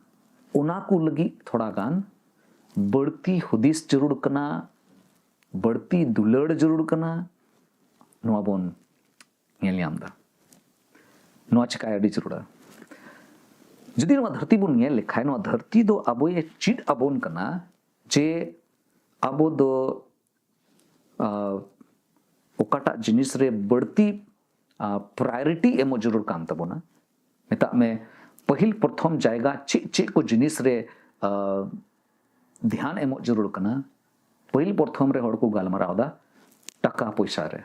ᱚᱱᱟ ᱠᱚ ᱞᱟᱹᱜᱤᱫ ᱛᱷᱚᱲᱟ ᱜᱟᱱ ᱵᱟᱹᱲᱛᱤ ᱦᱩᱫᱤᱥ ᱡᱟᱹᱨᱩᱲ ᱠᱟᱱᱟ, ᱵᱟᱹᱲᱛᱤ ᱫᱩᱞᱟᱹᱲ ᱡᱟᱹᱨᱩᱲ ᱠᱟᱱᱟ᱾ ᱱᱚᱣᱟ ᱵᱚᱱ ᱧᱮᱞ ᱧᱟᱢ ᱮᱫᱟ᱾ ᱱᱚᱣᱟ ᱪᱤᱠᱟᱭ ᱟᱹᱰᱤ ᱡᱟᱹᱨᱩᱲᱟ᱾ ᱡᱩᱫᱤ ᱱᱚᱣᱟ ᱫᱷᱟᱹᱨᱛᱤ ᱵᱚᱱ ᱧᱮᱞ ᱞᱮᱠᱷᱟᱱ, ᱱᱚᱣᱟ ᱫᱷᱟᱹᱨᱛᱤ ᱫᱚ ᱟᱵᱚᱭ ᱪᱮᱫ ᱟᱵᱚᱱ ᱠᱟᱱᱟ ᱡᱮ ᱟᱵᱚ ᱫᱚ, ᱟᱸ, ᱚᱠᱟᱴᱟᱜ ᱡᱤᱱᱤᱥ ᱨᱮ ᱵᱟᱹᱲᱛᱤ ᱯᱨᱟᱭᱳᱨᱤᱴᱤ ᱮᱢᱚᱜ ᱡᱟᱹᱨᱩᱲ ᱠᱟᱱ ᱛᱟᱵᱚᱱᱟ᱾ ᱢᱮᱛᱟᱜ ᱢᱮ ᱯᱟᱹᱦᱤᱞ ᱯᱨᱚᱛᱷᱚᱢ ᱡᱟᱭᱜᱟ ᱪᱮᱫ ᱪᱮᱫ ᱠᱚ ᱡᱤᱱᱤᱥ ᱨᱮ, ᱟᱸ, ᱫᱷᱮᱭᱟᱱ ᱮᱢᱚᱜ ᱡᱟᱹᱨᱩᱲ ᱠᱟᱱᱟ᱾ ᱯᱟᱹᱦᱤᱞ ᱯᱨᱚᱛᱷᱚᱢ ᱨᱮ ᱦᱚᱲ ᱠᱚ ᱜᱟᱞᱢᱟᱨᱟᱣ ᱮᱫᱟ ᱴᱟᱠᱟ ᱯᱚᱭᱥᱟ ᱨᱮ,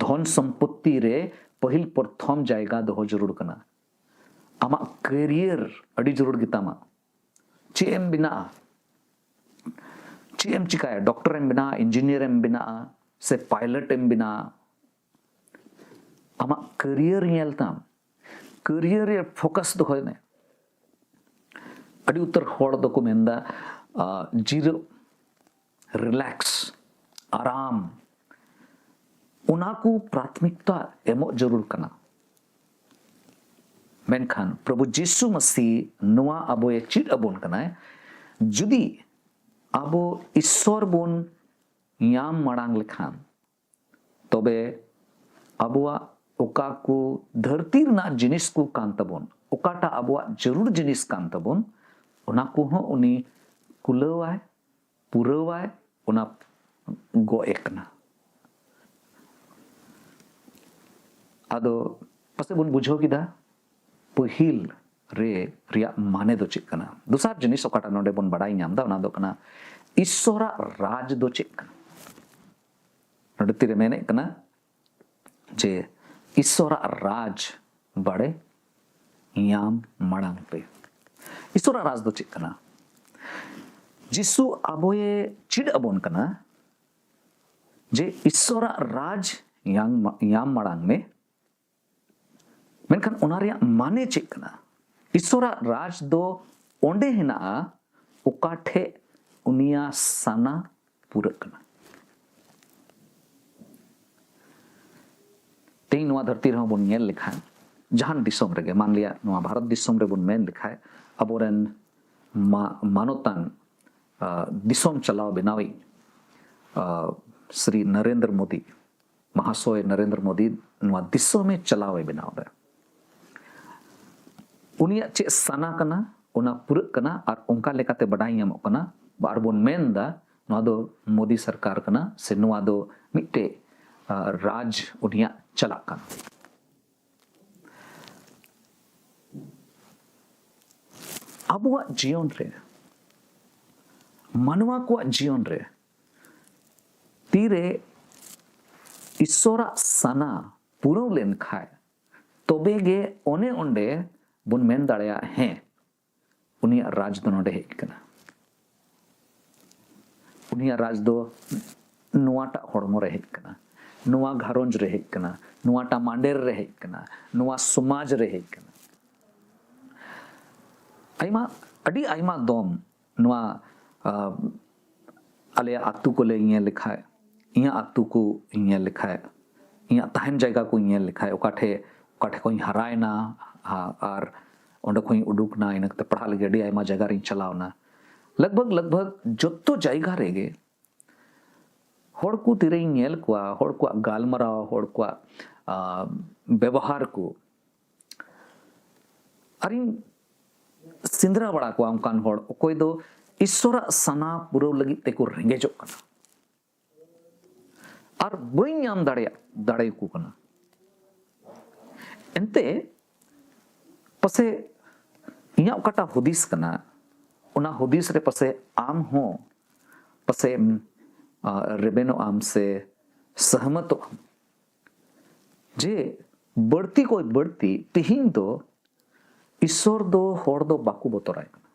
ᱫᱷᱚᱱ ᱥᱚᱢᱯᱚᱛᱛᱤ ᱨᱮ ᱯᱟᱹᱦᱤᱞ ᱯᱨᱚᱛᱷᱚᱢ ᱡᱟᱭᱜᱟ ᱫᱚᱦᱚ ᱡᱟᱹᱨᱩᱲ ᱠᱟᱱᱟ᱾ ᱟᱢᱟᱜ ᱠᱮᱨᱤᱭᱟᱨ ᱟᱹᱰᱤ ᱡᱟᱹᱨᱩᱲ ᱜᱮᱛᱟᱢᱟ᱾ ᱪᱮᱫ ᱮᱢ ᱵᱮᱱᱟᱜᱼᱟ, ᱪᱮᱫ ᱮᱢ ᱪᱤᱠᱟᱹᱭᱟ, ᱰᱚᱠᱴᱚᱨ ᱮᱢ ᱵᱮᱱᱟᱜᱼᱟ, ᱤᱧᱡᱤᱱᱤᱭᱟᱨ ᱮᱢ ᱵᱮᱱᱟᱜᱼᱟ, ᱥᱮ ᱯᱟᱭᱞᱚᱴ ᱮᱢ ᱵᱮᱱᱟᱜᱼᱟ, ᱟᱢᱟᱜ ᱠᱮᱨᱤᱭᱟᱨ ᱧᱮᱞ ᱛᱟᱢ, ᱠᱮᱨᱤᱭᱟᱨ ᱨᱮ ᱯᱷᱳᱠᱟᱥ ᱫᱚᱦᱚᱭ ᱢᱮ᱾ ᱟᱹᱰᱤ ᱩᱛᱟᱹᱨ ᱦᱚᱲ ᱫᱚᱠᱚ ᱢᱮᱱᱫᱟ, ᱟᱸ, ᱡᱤᱨᱟᱹᱜ, ᱨᱤᱞᱮᱠᱥ, ᱟᱨᱟᱢ, ᱚᱱᱟ ᱠᱚ ᱯᱨᱟᱛᱷᱢᱤᱠᱛᱟ ᱮᱢᱚᱜ ᱡᱟᱹᱨᱩᱲ ᱠᱟᱱᱟ᱾ ᱢᱮᱱᱠᱷᱟᱱ ᱯᱨᱚᱵᱷᱩ ᱡᱤᱥᱩ ᱢᱟᱹᱥᱤ ᱱᱚᱣᱟ ᱟᱵᱚᱭ ᱪᱮᱫ ᱟᱵᱚᱱ ᱠᱟᱱᱟᱭ, ᱡᱩᱫᱤ ᱟᱵᱚ ᱤᱥᱥᱚᱨ ᱵᱚᱱ ᱧᱟᱢ ᱢᱟᱲᱟᱝ ᱞᱮᱠᱷᱟᱱ, ᱛᱚᱵᱮ ᱟᱵᱚᱣᱟᱜ ᱚᱠᱟ ᱠᱚ ᱫᱷᱟᱹᱨᱛᱤ ᱨᱮᱱᱟᱜ ᱡᱤᱱᱤᱥ ᱠᱚ ᱠᱟᱱ ᱛᱟᱵᱚᱱ, ᱚᱠᱟᱴᱟᱜ ᱟᱵᱚᱣᱟᱜ ᱡᱟᱹᱨᱩᱲ ᱡᱤᱱᱤᱥ ᱠᱟᱱ ᱛᱟᱵᱚᱱ, ᱚᱱᱟ ᱠᱚᱦᱚᱸ ᱩᱱᱤ ᱠᱩᱞᱟᱹᱣᱟᱭ, ᱯᱩᱨᱟᱹᱣᱟᱭ, ᱚᱱᱟ ᱜᱚᱜ ᱮ ᱠᱟᱱᱟ᱾ ᱟᱫᱚ ᱯᱟᱥᱮᱡ ᱵᱚᱱ ᱵᱩᱡᱷᱟᱹᱣ ᱠᱮᱫᱟ, ᱯᱟᱹᱦᱤᱞ ᱨᱮ ᱨᱮᱭᱟᱜ ᱢᱟᱱᱮ ᱫᱚ ᱪᱮᱫ ᱠᱟᱱᱟ᱾ ᱫᱚᱥᱟᱨ ᱡᱤᱱᱤᱥ ᱚᱠᱟᱴᱟᱜ ᱱᱚᱰᱮ ᱵᱚᱱ ᱵᱟᱰᱟᱭ ᱧᱟᱢ ᱮᱫᱟ, ᱚᱱᱟ ᱫᱚ ᱠᱟᱱᱟ ᱤᱥᱥᱚᱨᱟᱜ ᱨᱟᱡᱽ ᱫᱚ ᱪᱮᱫ ᱠᱟᱱᱟ᱾ ᱱᱚᱰᱮ ᱛᱤᱨᱮ ᱢᱮᱱᱮᱫ ᱠᱟᱱᱟ ᱡᱮ ᱤᱥᱥᱚᱨᱟᱜ ᱨᱟᱡᱽ ᱵᱟᱲᱮ ᱧᱟᱢ ᱢᱟᱲᱟᱝ ᱯᱮ᱾ ᱤᱥᱥᱚᱨᱟᱜ ᱨᱟᱡᱽ ᱫᱚ ᱪᱮᱫ ᱠᱟᱱᱟ? ᱡᱤᱥᱩ ᱟᱵᱚᱭᱮ ᱪᱮᱫ ᱟᱵᱚᱱ ᱠᱟᱱᱟ ᱡᱮ ᱤᱥᱥᱚᱨᱟᱜ ᱨᱟᱡᱽ ᱧᱟᱢ, ᱧᱟᱢ ᱢᱟᱲᱟᱝ ᱢᱮ᱾ ᱢᱮᱱᱠᱷᱟᱱ ᱚᱱᱟ ᱨᱮᱭᱟᱜ ᱢᱟᱱᱮ ᱪᱮᱫ ᱠᱟᱱᱟ? ᱤᱥᱥᱚᱨᱟᱜ ᱨᱟᱡᱽ ᱫᱚ ᱚᱸᱰᱮ ᱦᱮᱱᱟᱜᱼᱟ, ᱚᱠᱟ ᱴᱷᱮᱡ ᱩᱱᱤᱭᱟᱜ ᱥᱟᱱᱟ ᱯᱩᱨᱟᱹᱜ ᱠᱟᱱᱟ᱾ ᱛᱮᱦᱮᱧ ᱱᱚᱣᱟ ᱫᱷᱟᱹᱨᱛᱤ ᱨᱮᱦᱚᱸ ᱵᱚᱱ ᱧᱮᱞ ᱞᱮᱠᱷᱟᱱ, ᱡᱟᱦᱟᱱ ᱫᱤᱥᱚᱢ ᱨᱮᱜᱮ, ᱢᱟᱱᱞᱤᱭᱟ ᱱᱚᱣᱟ ᱵᱷᱟᱨᱚᱛ ᱫᱤᱥᱚᱢ ᱨᱮᱵᱚᱱ ᱢᱮᱱ ᱞᱮᱠᱷᱟᱱ, ᱟᱵᱚᱨᱮᱱ ᱢᱟ-, ᱢᱟᱱᱚᱛᱟᱱ, ᱟ, ᱫᱤᱥᱚᱢ ᱪᱟᱞᱟᱣ ᱵᱮᱱᱟᱣᱤᱡ, ᱟ, ᱥᱨᱤ ᱱᱚᱨᱮᱱᱫᱨᱚ ᱢᱳᱫᱤ, ᱢᱟᱦᱟᱥᱚᱭ ᱱᱚᱨᱮᱱᱫᱨᱚ ᱢᱳᱫᱤ ᱱᱚᱣᱟ ᱫᱤᱥᱚᱢᱮ ᱪᱟᱞᱟᱣ ᱮ ᱵᱮᱱᱟᱣ ᱮᱫᱟ᱾ ᱩᱱᱤᱭᱟᱜ ᱪᱮᱫ ᱥᱟᱱᱟ ᱠᱟᱱᱟ, ᱚᱱᱟ ᱯᱩᱨᱟᱹᱜ ᱠᱟᱱᱟ, ᱟᱨ ᱚᱱᱠᱟ ᱞᱮᱠᱟᱛᱮ ᱵᱟᱰᱟᱭ ᱧᱟᱢᱚᱜ ᱠᱟᱱᱟ, ᱟᱨ ᱵᱚᱱ ᱢᱮᱱ ᱮᱫᱟ, ᱱᱚᱣᱟ ᱫᱚ ᱢᱳᱫᱤ ᱥᱚᱨᱠᱟᱨ ᱠᱟᱱᱟ, ᱥᱮ ᱱᱚᱣᱟ ᱫᱚ ᱢᱤᱫᱴᱮᱡ, ᱟ, ᱨᱟᱡᱽ ᱩᱱᱤᱭᱟᱜ ᱪᱟᱞᱟᱜ ᱠᱟᱱᱟ᱾ ᱟᱵᱚᱣᱟᱜ ᱡᱤᱭᱚᱱ ᱨᱮ, ᱢᱟᱱᱣᱟ ᱠᱚᱣᱟᱜ ᱡᱤᱭᱚᱱ ᱨᱮ ᱛᱤᱨᱮ ᱤᱥᱥᱚᱨᱟᱜ ᱥᱟᱱᱟ ᱯᱩᱨᱟᱹᱣ ᱞᱮᱱ ᱠᱷᱟᱡ, ᱛᱚᱵᱮ ᱜᱮ ᱚᱱᱮ ᱚᱸᱰᱮ ᱵᱚᱱ ᱢᱮᱱ ᱫᱟᱲᱮᱭᱟᱜᱼᱟ, ᱦᱮᱸ, ᱩᱱᱤᱭᱟᱜ ᱨᱟᱡᱽ ᱫᱚ ᱱᱚᱰᱮ ᱦᱮᱡ ᱠᱟᱱᱟ᱾ ᱩᱱᱤᱭᱟᱜ ᱨᱟᱡᱽ ᱫᱚ ᱱᱚᱣᱟᱴᱟᱜ ᱦᱚᱲᱢᱚ ᱨᱮ ᱦᱮᱡ ᱠᱟᱱᱟ᱾ ᱱᱚᱣᱟ ᱜᱷᱟᱨᱚᱸᱡᱽ ᱨᱮ ᱦᱮᱡ ᱠᱟᱱᱟ, ᱱᱚᱣᱟᱴᱟ ᱢᱟᱸᱰᱮᱨ ᱨᱮ ᱦᱮᱡ ᱠᱟᱱᱟ, ᱱᱚᱣᱟ ᱥᱚᱢᱟᱡᱽ ᱨᱮ ᱦᱮᱡ ᱠᱟᱱᱟ᱾ ᱟᱭᱢᱟ, ᱟᱹᱰᱤ ᱟᱭᱢᱟ ᱫᱚᱢ ᱱᱚᱣᱟ, ᱟ, ᱟᱞᱮᱭᱟᱜ ᱟᱹᱛᱩ ᱠᱚᱞᱮ ᱧᱮᱞ ᱞᱮᱠᱷᱟᱡ, ᱤᱧᱟᱹᱜ ᱟᱹᱛᱩ ᱠᱚ ᱧᱮᱞ ᱞᱮᱠᱷᱟᱡ, ᱤᱧᱟᱹᱜ ᱛᱟᱦᱮᱱ ᱡᱟᱭᱜᱟ ᱠᱚ ᱧᱮᱞ ᱞᱮᱠᱷᱟᱡ, ᱚᱠᱟ ᱴᱷᱮᱡ, ᱚᱠᱟ ᱴᱷᱮᱡ ᱠᱷᱚᱱᱤᱧ ᱦᱟᱨᱟᱭᱮᱱᱟ, ᱟ-, ᱟᱨ ᱚᱸᱰᱮ ᱠᱷᱚᱱᱤᱧ ᱩᱰᱩᱠᱱᱟ, ᱤᱱᱟᱹ ᱠᱟᱛᱮ ᱯᱟᱲᱦᱟᱜ ᱞᱟᱹᱜᱤᱫ ᱟᱹᱰᱤ ᱟᱭᱢᱟ ᱡᱟᱭᱜᱟ ᱨᱤᱧ ᱪᱟᱞᱟᱣᱱᱟ᱾ ᱞᱟᱜᱽ ᱵᱷᱟᱜᱽ, ᱞᱟᱜᱽ ᱵᱷᱟᱜᱽ ᱡᱚᱛᱚ ᱡᱟᱭᱜᱟ ᱨᱮᱜᱮ ᱦᱚᱲ ᱠᱚ ᱛᱤᱨᱮᱧ ᱧᱮᱞ ᱠᱚᱣᱟ, ᱦᱚᱲ ᱠᱚᱣᱟᱜ ᱜᱟᱞᱢᱟᱨᱟᱣ, ᱦᱚᱲ ᱠᱚᱣᱟᱜ, ᱟ, ᱵᱮᱵᱚᱦᱟᱨ ᱠᱚ, ᱟᱨᱤᱧ ᱥᱮᱸᱫᱽᱨᱟ ᱵᱟᱲᱟ ᱠᱚᱣᱟ ᱚᱱᱠᱟᱱ ᱦᱚᱲ, ᱚᱠᱚᱭ ᱫᱚ ᱤᱥᱥᱚᱨᱟᱜ ᱥᱟᱱᱟ ᱯᱩᱨᱟᱹᱣ ᱞᱟᱹᱜᱤᱫ ᱛᱮᱠᱚ ᱨᱮᱸᱜᱮᱡᱚᱜ ᱠᱟᱱᱟ, ᱟᱨ ᱵᱟᱹᱧ ᱧᱟᱢ ᱫᱟᱲᱮᱭᱟᱜ, ᱫᱟᱲᱮᱭᱟᱠᱚ ᱠᱟᱱᱟ᱾ ᱮᱱᱛᱮ, ᱯᱟᱥᱮ ᱤᱧᱟᱹᱜ ᱚᱠᱟᱴᱟᱜ ᱦᱩᱫᱤᱥ ᱠᱟᱱᱟ, ᱚᱱᱟ ᱦᱩᱫᱤᱥ ᱨᱮ ᱯᱟᱥᱮ ᱟᱢ ᱦᱚᱸ ᱯᱟᱥᱮ ᱮᱢ, ᱟ, ᱨᱮᱵᱮᱱᱚᱜ ᱟᱢ ᱥᱮ ᱥᱚᱦᱢᱚᱛᱚᱜ ᱟᱢ ᱡᱮ ᱵᱟᱹᱲᱛᱤ ᱠᱷᱚᱱ ᱵᱟᱹᱲᱛᱤ ᱛᱤᱦᱤᱧ ᱫᱚ ᱤᱥᱥᱚᱨ ᱫᱚ ᱦᱚᱲ ᱫᱚ ᱵᱟᱠᱚ ᱵᱚᱛᱚᱨᱟᱭ ᱠᱟᱱᱟ᱾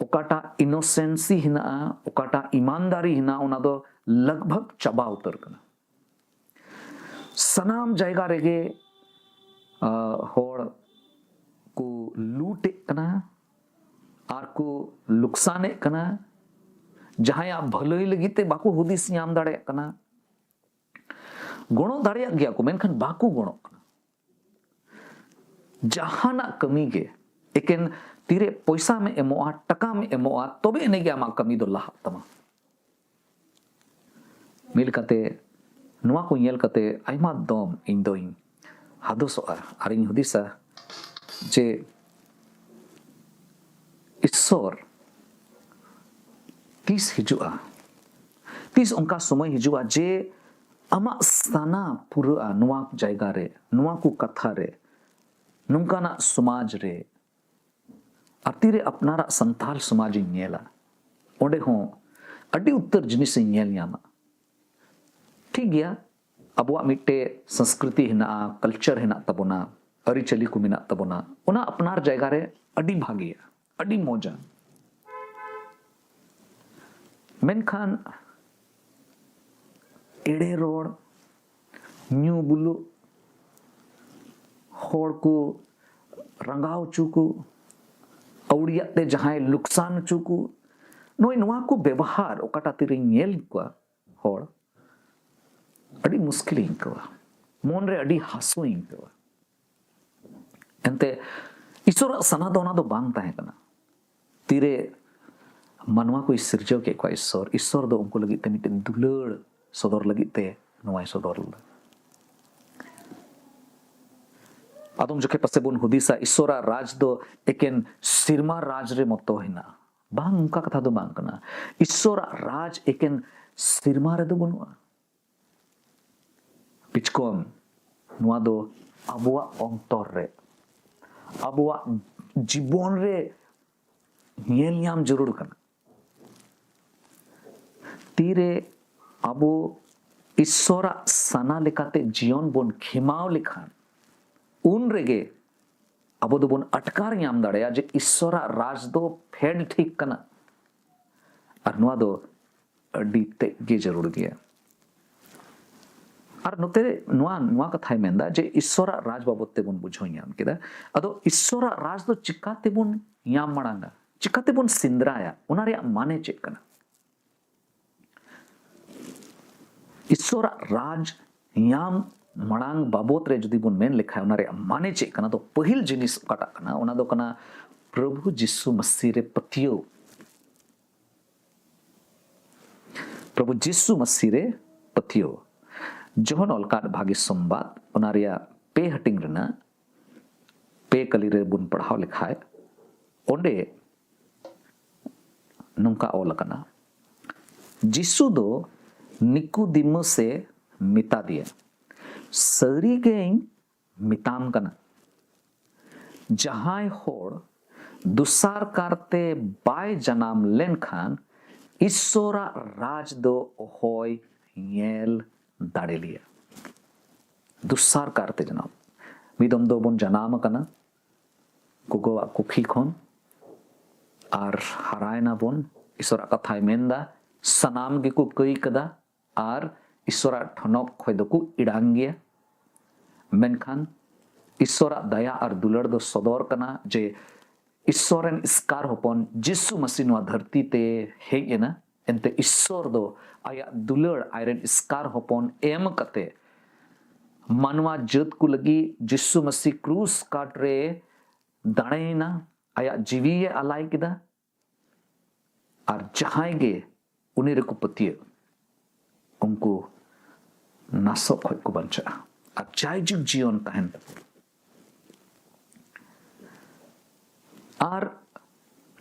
ᱚᱠᱟᱴᱟᱜ ᱤᱱᱳᱥᱮᱱᱥᱤ ᱦᱮᱱᱟᱜᱼᱟ, ᱚᱠᱟᱴᱟᱜ ᱤᱢᱟᱱᱫᱟᱨᱤ ᱦᱮᱱᱟᱜᱼᱟ, ᱚᱱᱟ ᱫᱚ ᱞᱟᱜᱽ ᱵᱷᱟᱜᱽ ᱪᱟᱵᱟ ᱩᱛᱟᱹᱨ ᱠᱟᱱᱟ᱾ ᱥᱟᱱᱟᱢ ᱡᱟᱭᱜᱟ ᱨᱮᱜᱮ, ᱟ, ᱦᱚᱲ ᱠᱚ ᱞᱩᱴᱮᱫ ᱠᱟᱱᱟ ᱟᱨ ᱠᱚ ᱞᱩᱠᱥᱟᱱᱮᱫ ᱠᱟᱱᱟ᱾ ᱡᱟᱦᱟᱸᱭᱟᱜ ᱵᱷᱟᱹᱞᱟᱹᱭ ᱞᱟᱹᱜᱤᱫ ᱛᱮ ᱵᱟᱠᱚ ᱦᱩᱫᱤᱥ ᱧᱟᱢ ᱫᱟᱲᱮᱭᱟᱜ ᱠᱟᱱᱟ᱾ ᱜᱚᱲᱚ ᱫᱟᱲᱮᱭᱟᱜ ᱜᱮᱭᱟ ᱠᱚ, ᱢᱮᱱᱠᱷᱟᱱ ᱵᱟᱠᱚ ᱜᱚᱲᱚᱜ ᱠᱟᱱᱟ᱾ ᱡᱟᱦᱟᱱᱟᱜ ᱠᱟᱹᱢᱤ ᱜᱮ ᱮᱠᱮᱱ ᱛᱤᱨᱮ ᱯᱚᱭᱥᱟᱢ ᱮᱢᱚᱜᱼᱟ, ᱴᱟᱠᱟᱢ ᱮᱢᱚᱜᱼᱟ, ᱛᱚᱵᱮ ᱮᱱᱮ ᱜᱮ ᱟᱢᱟᱜ ᱠᱟᱹᱢᱤ ᱫᱚ ᱞᱟᱦᱟᱜ ᱛᱟᱢᱟ᱾ ᱢᱤᱫ ᱞᱮᱠᱟᱛᱮ ᱱᱚᱣᱟ ᱠᱚ ᱧᱮᱞ ᱠᱟᱛᱮ ᱟᱭᱢᱟ ᱫᱚᱢ ᱤᱧ ᱫᱚᱧ ᱦᱟᱫᱚᱥᱚᱜᱼᱟ ᱟᱨᱤᱧ ᱦᱩᱫᱤᱥᱟ ᱡᱮ ᱤᱥᱥᱚᱨ ᱛᱤᱥ ᱦᱤᱡᱩᱜᱼᱟ? ᱛᱤᱥ ᱚᱱᱠᱟ ᱥᱚᱢᱚᱭ ᱦᱤᱡᱩᱜᱼᱟ ᱡᱮ ᱟᱢᱟᱜ ᱥᱟᱱᱟ ᱯᱩᱨᱟᱹᱜᱼᱟ ᱱᱚᱣᱟ ᱡᱟᱭᱜᱟ ᱨᱮ, ᱱᱚᱣᱟ ᱠᱚ ᱠᱟᱛᱷᱟ ᱨᱮ, ᱱᱚᱝᱠᱟᱱᱟᱜ ᱥᱚᱢᱟᱡᱽ ᱨᱮ? ᱟᱨ ᱛᱤᱨᱮ ᱟᱯᱱᱟᱨᱟᱜ ᱥᱟᱱᱛᱟᱞ ᱥᱚᱢᱟᱡᱽ ᱤᱧ ᱧᱮᱞᱟ, ᱚᱸᱰᱮ ᱦᱚᱸ ᱟᱹᱰᱤ ᱩᱛᱟᱹᱨ ᱡᱤᱱᱤᱥ ᱤᱧ ᱧᱮᱞ ᱧᱟᱢᱟ᱾ ᱴᱷᱤᱠ ᱜᱮᱭᱟ, ᱟᱵᱚᱣᱟᱜ ᱢᱤᱫᱴᱮᱡ ᱥᱚᱝᱥᱠᱨᱤᱛᱤ ᱦᱮᱱᱟᱜᱼᱟ, ᱠᱟᱞᱪᱟᱨ ᱦᱮᱱᱟᱜ ᱛᱟᱵᱚᱱᱟ, ᱟᱹᱨᱤᱪᱟᱹᱞᱤ ᱠᱚ ᱢᱮᱱᱟᱜ ᱛᱟᱵᱚᱱᱟ, ᱚᱱᱟ ᱟᱯᱱᱟᱨ ᱡᱟᱭᱜᱟ ᱨᱮ ᱟᱹᱰᱤ ᱵᱷᱟᱜᱮᱭᱟ, ᱟᱹᱰᱤ ᱢᱚᱡᱟ᱾ ᱢᱮᱱᱠᱷᱟᱱ ᱮᱲᱮ ᱨᱚᱲ, ᱧᱩ ᱵᱩᱞᱩᱜ, ᱦᱚᱲ ᱠᱚ ᱨᱟᱸᱜᱟᱣ ᱦᱚᱪᱚ ᱠᱚ, ᱟᱹᱣᱲᱤᱭᱟᱜ ᱛᱮ ᱡᱟᱦᱟᱸᱭ ᱞᱩᱠᱥᱟᱱ ᱦᱚᱪᱚ ᱠᱚ, ᱱᱚᱜᱼᱚᱭ ᱱᱚᱣᱟ ᱠᱚ ᱵᱮᱵᱚᱦᱟᱨ ᱚᱠᱟᱴᱟᱜ ᱛᱤᱨᱮᱧ ᱧᱮᱞ ᱠᱚᱣᱟ ᱦᱚᱲ, ᱟᱹᱰᱤ ᱢᱩᱥᱠᱤᱞᱤᱧ ᱟᱹᱭᱠᱟᱹᱣᱟ, ᱢᱚᱱᱨᱮ ᱟᱹᱰᱤ ᱦᱟᱹᱥᱩᱧ ᱟᱹᱭᱠᱟᱹᱣᱟ᱾ ᱮᱱᱛᱮ ᱤᱥᱚᱨᱟᱜ ᱥᱟᱱᱟ ᱫᱚ ᱚᱱᱟ ᱫᱚ ᱵᱟᱝ ᱛᱟᱦᱮᱸ ᱠᱟᱱᱟ᱾ ᱛᱤᱨᱮ ᱢᱟᱱᱣᱟ ᱠᱚᱭ ᱥᱤᱨᱡᱟᱹᱣ ᱠᱮᱫ ᱠᱚᱣᱟ ᱤᱥᱚᱨ, ᱤᱥᱚᱨ ᱫᱚ ᱩᱱᱠᱩ ᱞᱟᱹᱜᱤᱫ ᱛᱮ ᱢᱤᱫᱴᱮᱱ ᱫᱩᱞᱟᱹᱲ ᱥᱚᱫᱚᱨ ᱞᱟᱹᱜᱤᱫ ᱛᱮ ᱱᱚᱣᱟᱭ ᱥᱚᱫᱚᱨ ᱞᱮᱫᱟ᱾ ᱟᱫᱚᱢ ᱡᱚᱠᱷᱮᱡ ᱯᱟᱥᱮ ᱵᱚᱱ ᱦᱩᱫᱤᱥᱟ, ᱤᱥᱚᱨᱟᱜ ᱨᱟᱡᱽ ᱫᱚ ᱮᱠᱮᱱ ᱥᱤᱨᱢᱟ ᱨᱟᱡᱽ ᱨᱮ ᱢᱚᱛᱚ ᱦᱮᱱᱟᱜᱼᱟ᱾ ᱵᱟᱝ, ᱚᱱᱠᱟ ᱠᱟᱛᱷᱟ ᱫᱚ ᱵᱟᱝ ᱠᱟᱱᱟ᱾ ᱤᱥᱚᱨᱟᱜ ᱨᱟᱡᱽ ᱮᱠᱮᱱ ᱥᱤᱨᱢᱟ ᱨᱮᱫᱚ ᱵᱟᱹᱱᱩᱜᱼᱟ᱾ ᱯᱤᱪᱠᱚᱢ, ᱱᱚᱣᱟ ᱫᱚ ᱟᱵᱚᱣᱟᱜ ᱚᱱᱛᱚᱨ ᱨᱮ, ᱟᱵᱚᱣᱟᱜ ᱡᱤᱵᱚᱱ ᱨᱮ ᱧᱮᱞ ᱧᱟᱢ ᱡᱟᱹᱨᱩᱲ ᱠᱟᱱᱟ᱾ ᱛᱤᱨᱮ ᱟᱵᱚ ᱤᱥᱚᱨᱟᱜ ᱥᱟᱱᱟ ᱞᱮᱠᱟᱛᱮ ᱡᱤᱭᱚᱱ ᱵᱚᱱ ᱠᱷᱮᱢᱟᱣ ᱞᱮᱠᱷᱟᱱ, ᱩᱱ ᱨᱮᱜᱮ ᱟᱵᱚ ᱫᱚᱵᱚᱱ ᱟᱴᱠᱟᱨ ᱧᱟᱢ ᱫᱟᱲᱮᱭᱟᱜᱼᱟ ᱡᱮ ᱤᱥᱚᱨᱟᱜ ᱨᱟᱡᱽ ᱫᱚ ᱯᱷᱮᱰ ᱴᱷᱤᱠ ᱠᱟᱱᱟ᱾ ᱟᱨ ᱱᱚᱣᱟ ᱫᱚ ᱟᱹᱰᱤ ᱛᱮᱫ ᱜᱮ ᱡᱟᱹᱨᱩᱲ ᱜᱮᱭᱟ᱾ ᱟᱨ ᱱᱚᱛᱮ ᱱᱚᱣᱟ, ᱱᱚᱣᱟ ᱠᱟᱛᱷᱟᱭ ᱢᱮᱱᱫᱟ ᱡᱮ ᱤᱥᱚᱨᱟᱜ ᱨᱟᱡᱽ ᱵᱟᱵᱚᱫ ᱛᱮᱵᱚᱱ ᱵᱩᱡᱷᱟᱹᱣ ᱧᱟᱢ ᱠᱮᱫᱟ᱾ ᱟᱫᱚ ᱤᱥᱚᱨᱟᱜ ᱨᱟᱡᱽ ᱫᱚ ᱪᱤᱠᱟ ᱛᱮᱵᱚᱱ ᱧᱟᱢ ᱢᱟᱲᱟᱝᱟ, ᱪᱤᱠᱟ ᱛᱮᱵᱚᱱ ᱥᱮᱸᱫᱽᱨᱟᱭᱟ, ᱚᱱᱟ ᱨᱮᱭᱟᱜ ᱢᱟᱱᱮ ᱪᱮᱫ ᱠᱟᱱᱟ? ᱤᱥᱚᱨᱟᱜ ᱨᱟᱡᱽ ᱧᱟᱢ ᱢᱟᱲᱟᱝ ᱵᱟᱵᱚᱛ ᱨᱮ ᱡᱩᱫᱤ ᱵᱚᱱ ᱢᱮᱱ ᱞᱮᱠᱷᱟᱱ, ᱚᱱᱟ ᱨᱮᱭᱟᱜ ᱢᱟᱱᱮ ᱪᱮᱫ ᱠᱟᱱᱟ? ᱫᱚ ᱯᱟᱹᱦᱤᱞ ᱡᱤᱱᱤᱥ ᱚᱠᱟᱴᱟᱜ ᱠᱟᱱᱟ, ᱚᱱᱟ ᱫᱚ ᱠᱟᱱᱟ ᱯᱨᱚᱵᱷᱩ ᱡᱤᱥᱩ ᱢᱟᱹᱥᱤ ᱨᱮ ᱯᱟᱹᱛᱭᱟᱹᱣ᱾ ᱯᱨᱚᱵᱷᱩ ᱡᱤᱥᱩ ᱢᱟᱹᱥᱤ ᱨᱮ ᱯᱟᱹᱛᱭᱟᱹᱣ᱾ ᱡᱚᱦᱚᱱ ᱚᱞ ᱠᱟᱫ ᱵᱷᱟᱹᱜᱤ ᱥᱚᱢᱵᱟᱫ, ᱚᱱᱟ ᱨᱮᱭᱟᱜ ᱯᱮ ᱦᱟᱹᱴᱤᱧ ᱨᱮᱱᱟᱜ ᱯᱮ ᱠᱟᱹᱞᱤ ᱨᱮ ᱵᱚᱱ ᱯᱟᱲᱦᱟᱣ ᱞᱮᱠᱷᱟᱡ, ᱚᱸᱰᱮ ᱱᱚᱝᱠᱟ ᱚᱞ ᱟᱠᱟᱱᱟ, ᱡᱤᱥᱩ ᱫᱚ ᱱᱤᱠᱩᱫᱤᱢᱩᱥ ᱮ ᱢᱮᱛᱟ ᱫᱮᱭᱟ, "ᱥᱟᱹᱨᱤ ᱜᱮᱧ ᱢᱮᱛᱟᱢ ᱠᱟᱱᱟ, ᱡᱟᱦᱟᱸᱭ ᱦᱚᱲ ᱫᱚᱥᱟᱨ ᱠᱟᱨᱛᱮ ᱵᱟᱭ ᱡᱟᱱᱟᱢ ᱞᱮᱱᱠᱷᱟᱱ ᱤᱥᱚᱨᱟᱜ ᱨᱟᱡᱽ ᱫᱚ ᱚᱦᱚᱭ ᱧᱮᱞ ᱫᱟᱲᱮ ᱞᱮᱭᱟ᱾" ᱫᱚᱥᱟᱨ ᱠᱟᱨᱛᱮ ᱡᱟᱱᱟᱢ᱾ ᱢᱤᱫ ᱫᱚᱢ ᱫᱚᱵᱚᱱ ᱡᱟᱱᱟᱢ ᱟᱠᱟᱱᱟ ᱜᱚᱜᱚᱣᱟᱜ ᱠᱩᱠᱷᱤ ᱠᱷᱚᱱ, ᱟᱨ ᱦᱟᱨᱟᱭᱮᱱᱟ ᱵᱚᱱ, ᱤᱥᱚᱨᱟᱜ ᱠᱟᱛᱷᱟᱭ ᱢᱮᱱᱫᱟ, ᱥᱟᱱᱟᱢ ᱜᱮᱠᱚ ᱠᱟᱹᱭ ᱠᱟᱫᱟ, ᱟᱨ ᱤᱥᱥᱚᱨᱟᱜ ᱴᱷᱚᱱᱚᱠ ᱠᱷᱚᱱ ᱫᱚᱠᱚ ᱤᱲᱟᱝ ᱜᱮᱭᱟ᱾ ᱢᱮᱱᱠᱷᱟᱱ ᱤᱥᱥᱚᱨᱟᱜ ᱫᱟᱭᱟ ᱟᱨ ᱫᱩᱞᱟᱹᱲ ᱫᱚ ᱥᱚᱫᱚᱨ ᱠᱟᱱᱟ ᱡᱮ ᱤᱥᱥᱚᱨ ᱨᱮᱱ ᱮᱥᱠᱟᱨ ᱦᱚᱯᱚᱱ ᱡᱤᱥᱩ ᱢᱟᱹᱥᱤ ᱱᱚᱣᱟ ᱫᱷᱟᱹᱨᱛᱤ ᱛᱮ ᱦᱮᱡ ᱮᱱᱟ᱾ ᱮᱱᱛᱮ ᱤᱥᱥᱚᱨ ᱫᱚ ᱟᱭᱟᱜ ᱫᱩᱞᱟᱹᱲ ᱟᱡᱨᱮᱱ ᱮᱥᱠᱟᱨ ᱦᱚᱯᱚᱱ ᱮᱢ ᱠᱟᱛᱮ ᱢᱟᱱᱣᱟ ᱡᱟᱹᱛ ᱠᱚ ᱞᱟᱹᱜᱤᱫ ᱡᱤᱥᱩ ᱢᱟᱹᱥᱤ ᱠᱨᱩᱥ ᱠᱟᱴ ᱨᱮ ᱫᱟᱲᱮᱭᱮᱱᱟ, ᱟᱭᱟᱜ ᱡᱤᱣᱤᱭᱮ ᱟᱞᱟᱭ ᱠᱮᱫᱟ᱾ ᱟᱨ ᱡᱟᱦᱟᱸᱭ ᱜᱮ ᱩᱱᱤ ᱨᱮᱠᱚ ᱯᱟᱹᱛᱭᱟᱹᱜ, ᱩᱱᱠᱩ ᱱᱟᱥᱚᱜ ᱠᱷᱚᱱ ᱠᱚ ᱵᱟᱧᱪᱟᱜᱼᱟ ᱟᱨ ᱡᱟᱭᱡᱩᱜᱽ ᱡᱤᱭᱚᱱ ᱛᱟᱦᱮᱱ ᱛᱟᱠᱚᱣᱟ᱾ ᱟᱨ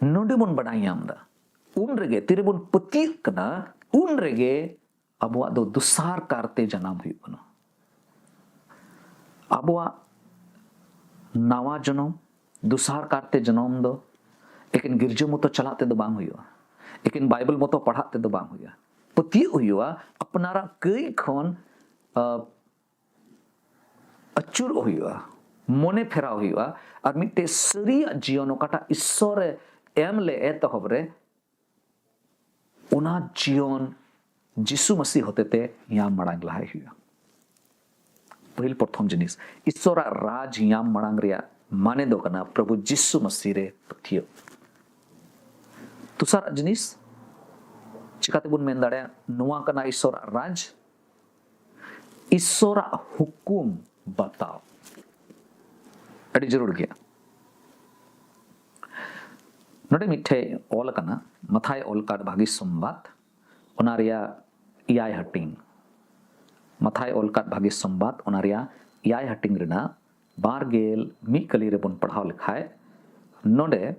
ᱱᱚᱰᱮ ᱵᱚᱱ ᱵᱟᱰᱟᱭ ᱧᱟᱢ ᱮᱫᱟ, ᱩᱱ ᱨᱮᱜᱮ ᱛᱤᱨᱮᱵᱚᱱ ᱯᱟᱹᱛᱭᱟᱹᱜ ᱠᱟᱱᱟ, ᱩᱱ ᱨᱮᱜᱮ ᱟᱵᱚᱣᱟᱜ ᱫᱚ ᱫᱚᱥᱟᱨ ᱠᱟᱨᱛᱮ ᱡᱟᱱᱟᱢ ᱦᱩᱭᱩᱜ ᱠᱟᱱᱟ᱾ ᱟᱵᱚᱣᱟᱜ ᱱᱟᱣᱟ ᱡᱚᱱᱚᱢ, ᱫᱚᱥᱟᱨ ᱠᱟᱨᱛᱮ ᱡᱚᱱᱚᱢ ᱫᱚ ᱮᱠᱮᱱ ᱜᱤᱨᱡᱟᱹ ᱢᱚᱛᱚ ᱪᱟᱞᱟᱜ ᱛᱮᱫᱚ ᱵᱟᱝ ᱦᱩᱭᱩᱜᱼᱟ, ᱮᱠᱮᱱ ᱵᱟᱭᱵᱮᱞ ᱢᱚᱛᱚ ᱯᱟᱲᱦᱟᱜ ᱛᱮᱫᱚ ᱵᱟᱝ ᱦᱩᱭᱩᱜᱼᱟ᱾ ᱯᱟᱹᱛᱭᱟᱹᱜ ᱦᱩᱭᱩᱜᱼᱟ, ᱟᱯᱱᱟᱨᱟᱜ ᱠᱟᱹᱭ ᱠᱷᱚᱱ ᱟᱹᱪᱩᱨᱚᱜ ᱦᱩᱭᱩᱜᱼᱟ, ᱢᱚᱱᱮ ᱯᱷᱮᱨᱟᱣ ᱦᱩᱭᱩᱜᱼᱟ, ᱟᱨ ᱢᱤᱫᱴᱮᱡ ᱥᱟᱹᱨᱤᱭᱟᱜ ᱡᱤᱭᱚᱱ ᱚᱠᱟᱴᱟᱜ ᱤᱥᱥᱚᱨᱮ ᱮᱢ ᱞᱮ ᱮᱛᱚᱦᱚᱵ ᱨᱮ, ᱚᱱᱟ ᱡᱤᱭᱚᱱ ᱡᱤᱥᱩ ᱢᱟᱹᱥᱤ ᱦᱚᱛᱮᱛᱮ ᱧᱟᱢ ᱢᱟᱲᱟᱝ ᱞᱟᱦᱟᱭ ᱦᱩᱭᱩᱜᱼᱟ᱾ ᱯᱟᱹᱦᱤᱞ ᱯᱨᱚᱛᱷᱚᱢ ᱡᱤᱱᱤᱥ, ᱤᱥᱥᱚᱨᱟᱜ ᱨᱟᱡᱽ ᱧᱟᱢ ᱢᱟᱲᱟᱝ ᱨᱮᱭᱟᱜ ᱢᱟᱱᱮ ᱫᱚ ᱠᱟᱱᱟ ᱯᱨᱚᱵᱷᱩ ᱡᱤᱥᱩ ᱢᱟᱹᱥᱤ ᱨᱮ ᱯᱟᱹᱛᱭᱟᱹᱣ᱾ ᱫᱚᱥᱟᱨᱟᱜ ᱡᱤᱱᱤᱥ, ᱪᱤᱠᱟᱛᱮᱵᱚᱱ ᱢᱮᱱ ᱫᱟᱲᱮᱭᱟᱜᱼᱟ ᱱᱚᱣᱟ ᱠᱟᱱᱟ ᱤᱥᱥᱚᱨᱟᱜ ᱨᱟᱡᱽ? ᱤᱥᱥᱚᱨᱟᱜ ᱦᱩᱠᱩᱢ ᱵᱟᱛᱟᱣ ᱟᱹᱰᱤ ᱡᱟᱹᱨᱩᱲ ᱜᱮᱭᱟ᱾ ᱱᱚᱰᱮ ᱢᱤᱫᱴᱷᱮᱡ ᱚᱞ ᱟᱠᱟᱱᱟ, ᱢᱟᱛᱷᱟᱭ ᱚᱞ ᱠᱟᱫ ᱵᱷᱟᱹᱜᱤ ᱥᱚᱢᱵᱟᱫ, ᱚᱱᱟ ᱨᱮᱭᱟᱜ ᱮᱭᱟᱭ ᱦᱟᱹᱴᱤᱧ᱾ ᱢᱟᱛᱷᱟᱭ ᱚᱞ ᱠᱟᱫ ᱵᱷᱟᱹᱜᱤ ᱥᱚᱢᱵᱟᱫ, ᱚᱱᱟ ᱨᱮᱭᱟᱜ ᱮᱭᱟᱭ ᱦᱟᱹᱴᱤᱧ ᱨᱮᱱᱟᱜ ᱵᱟᱨ ᱜᱮᱞ ᱢᱤᱫ ᱠᱟᱹᱞᱤ ᱨᱮᱵᱚᱱ ᱯᱟᱲᱦᱟᱣ ᱞᱮᱠᱷᱟᱡ, ᱱᱚᱰᱮ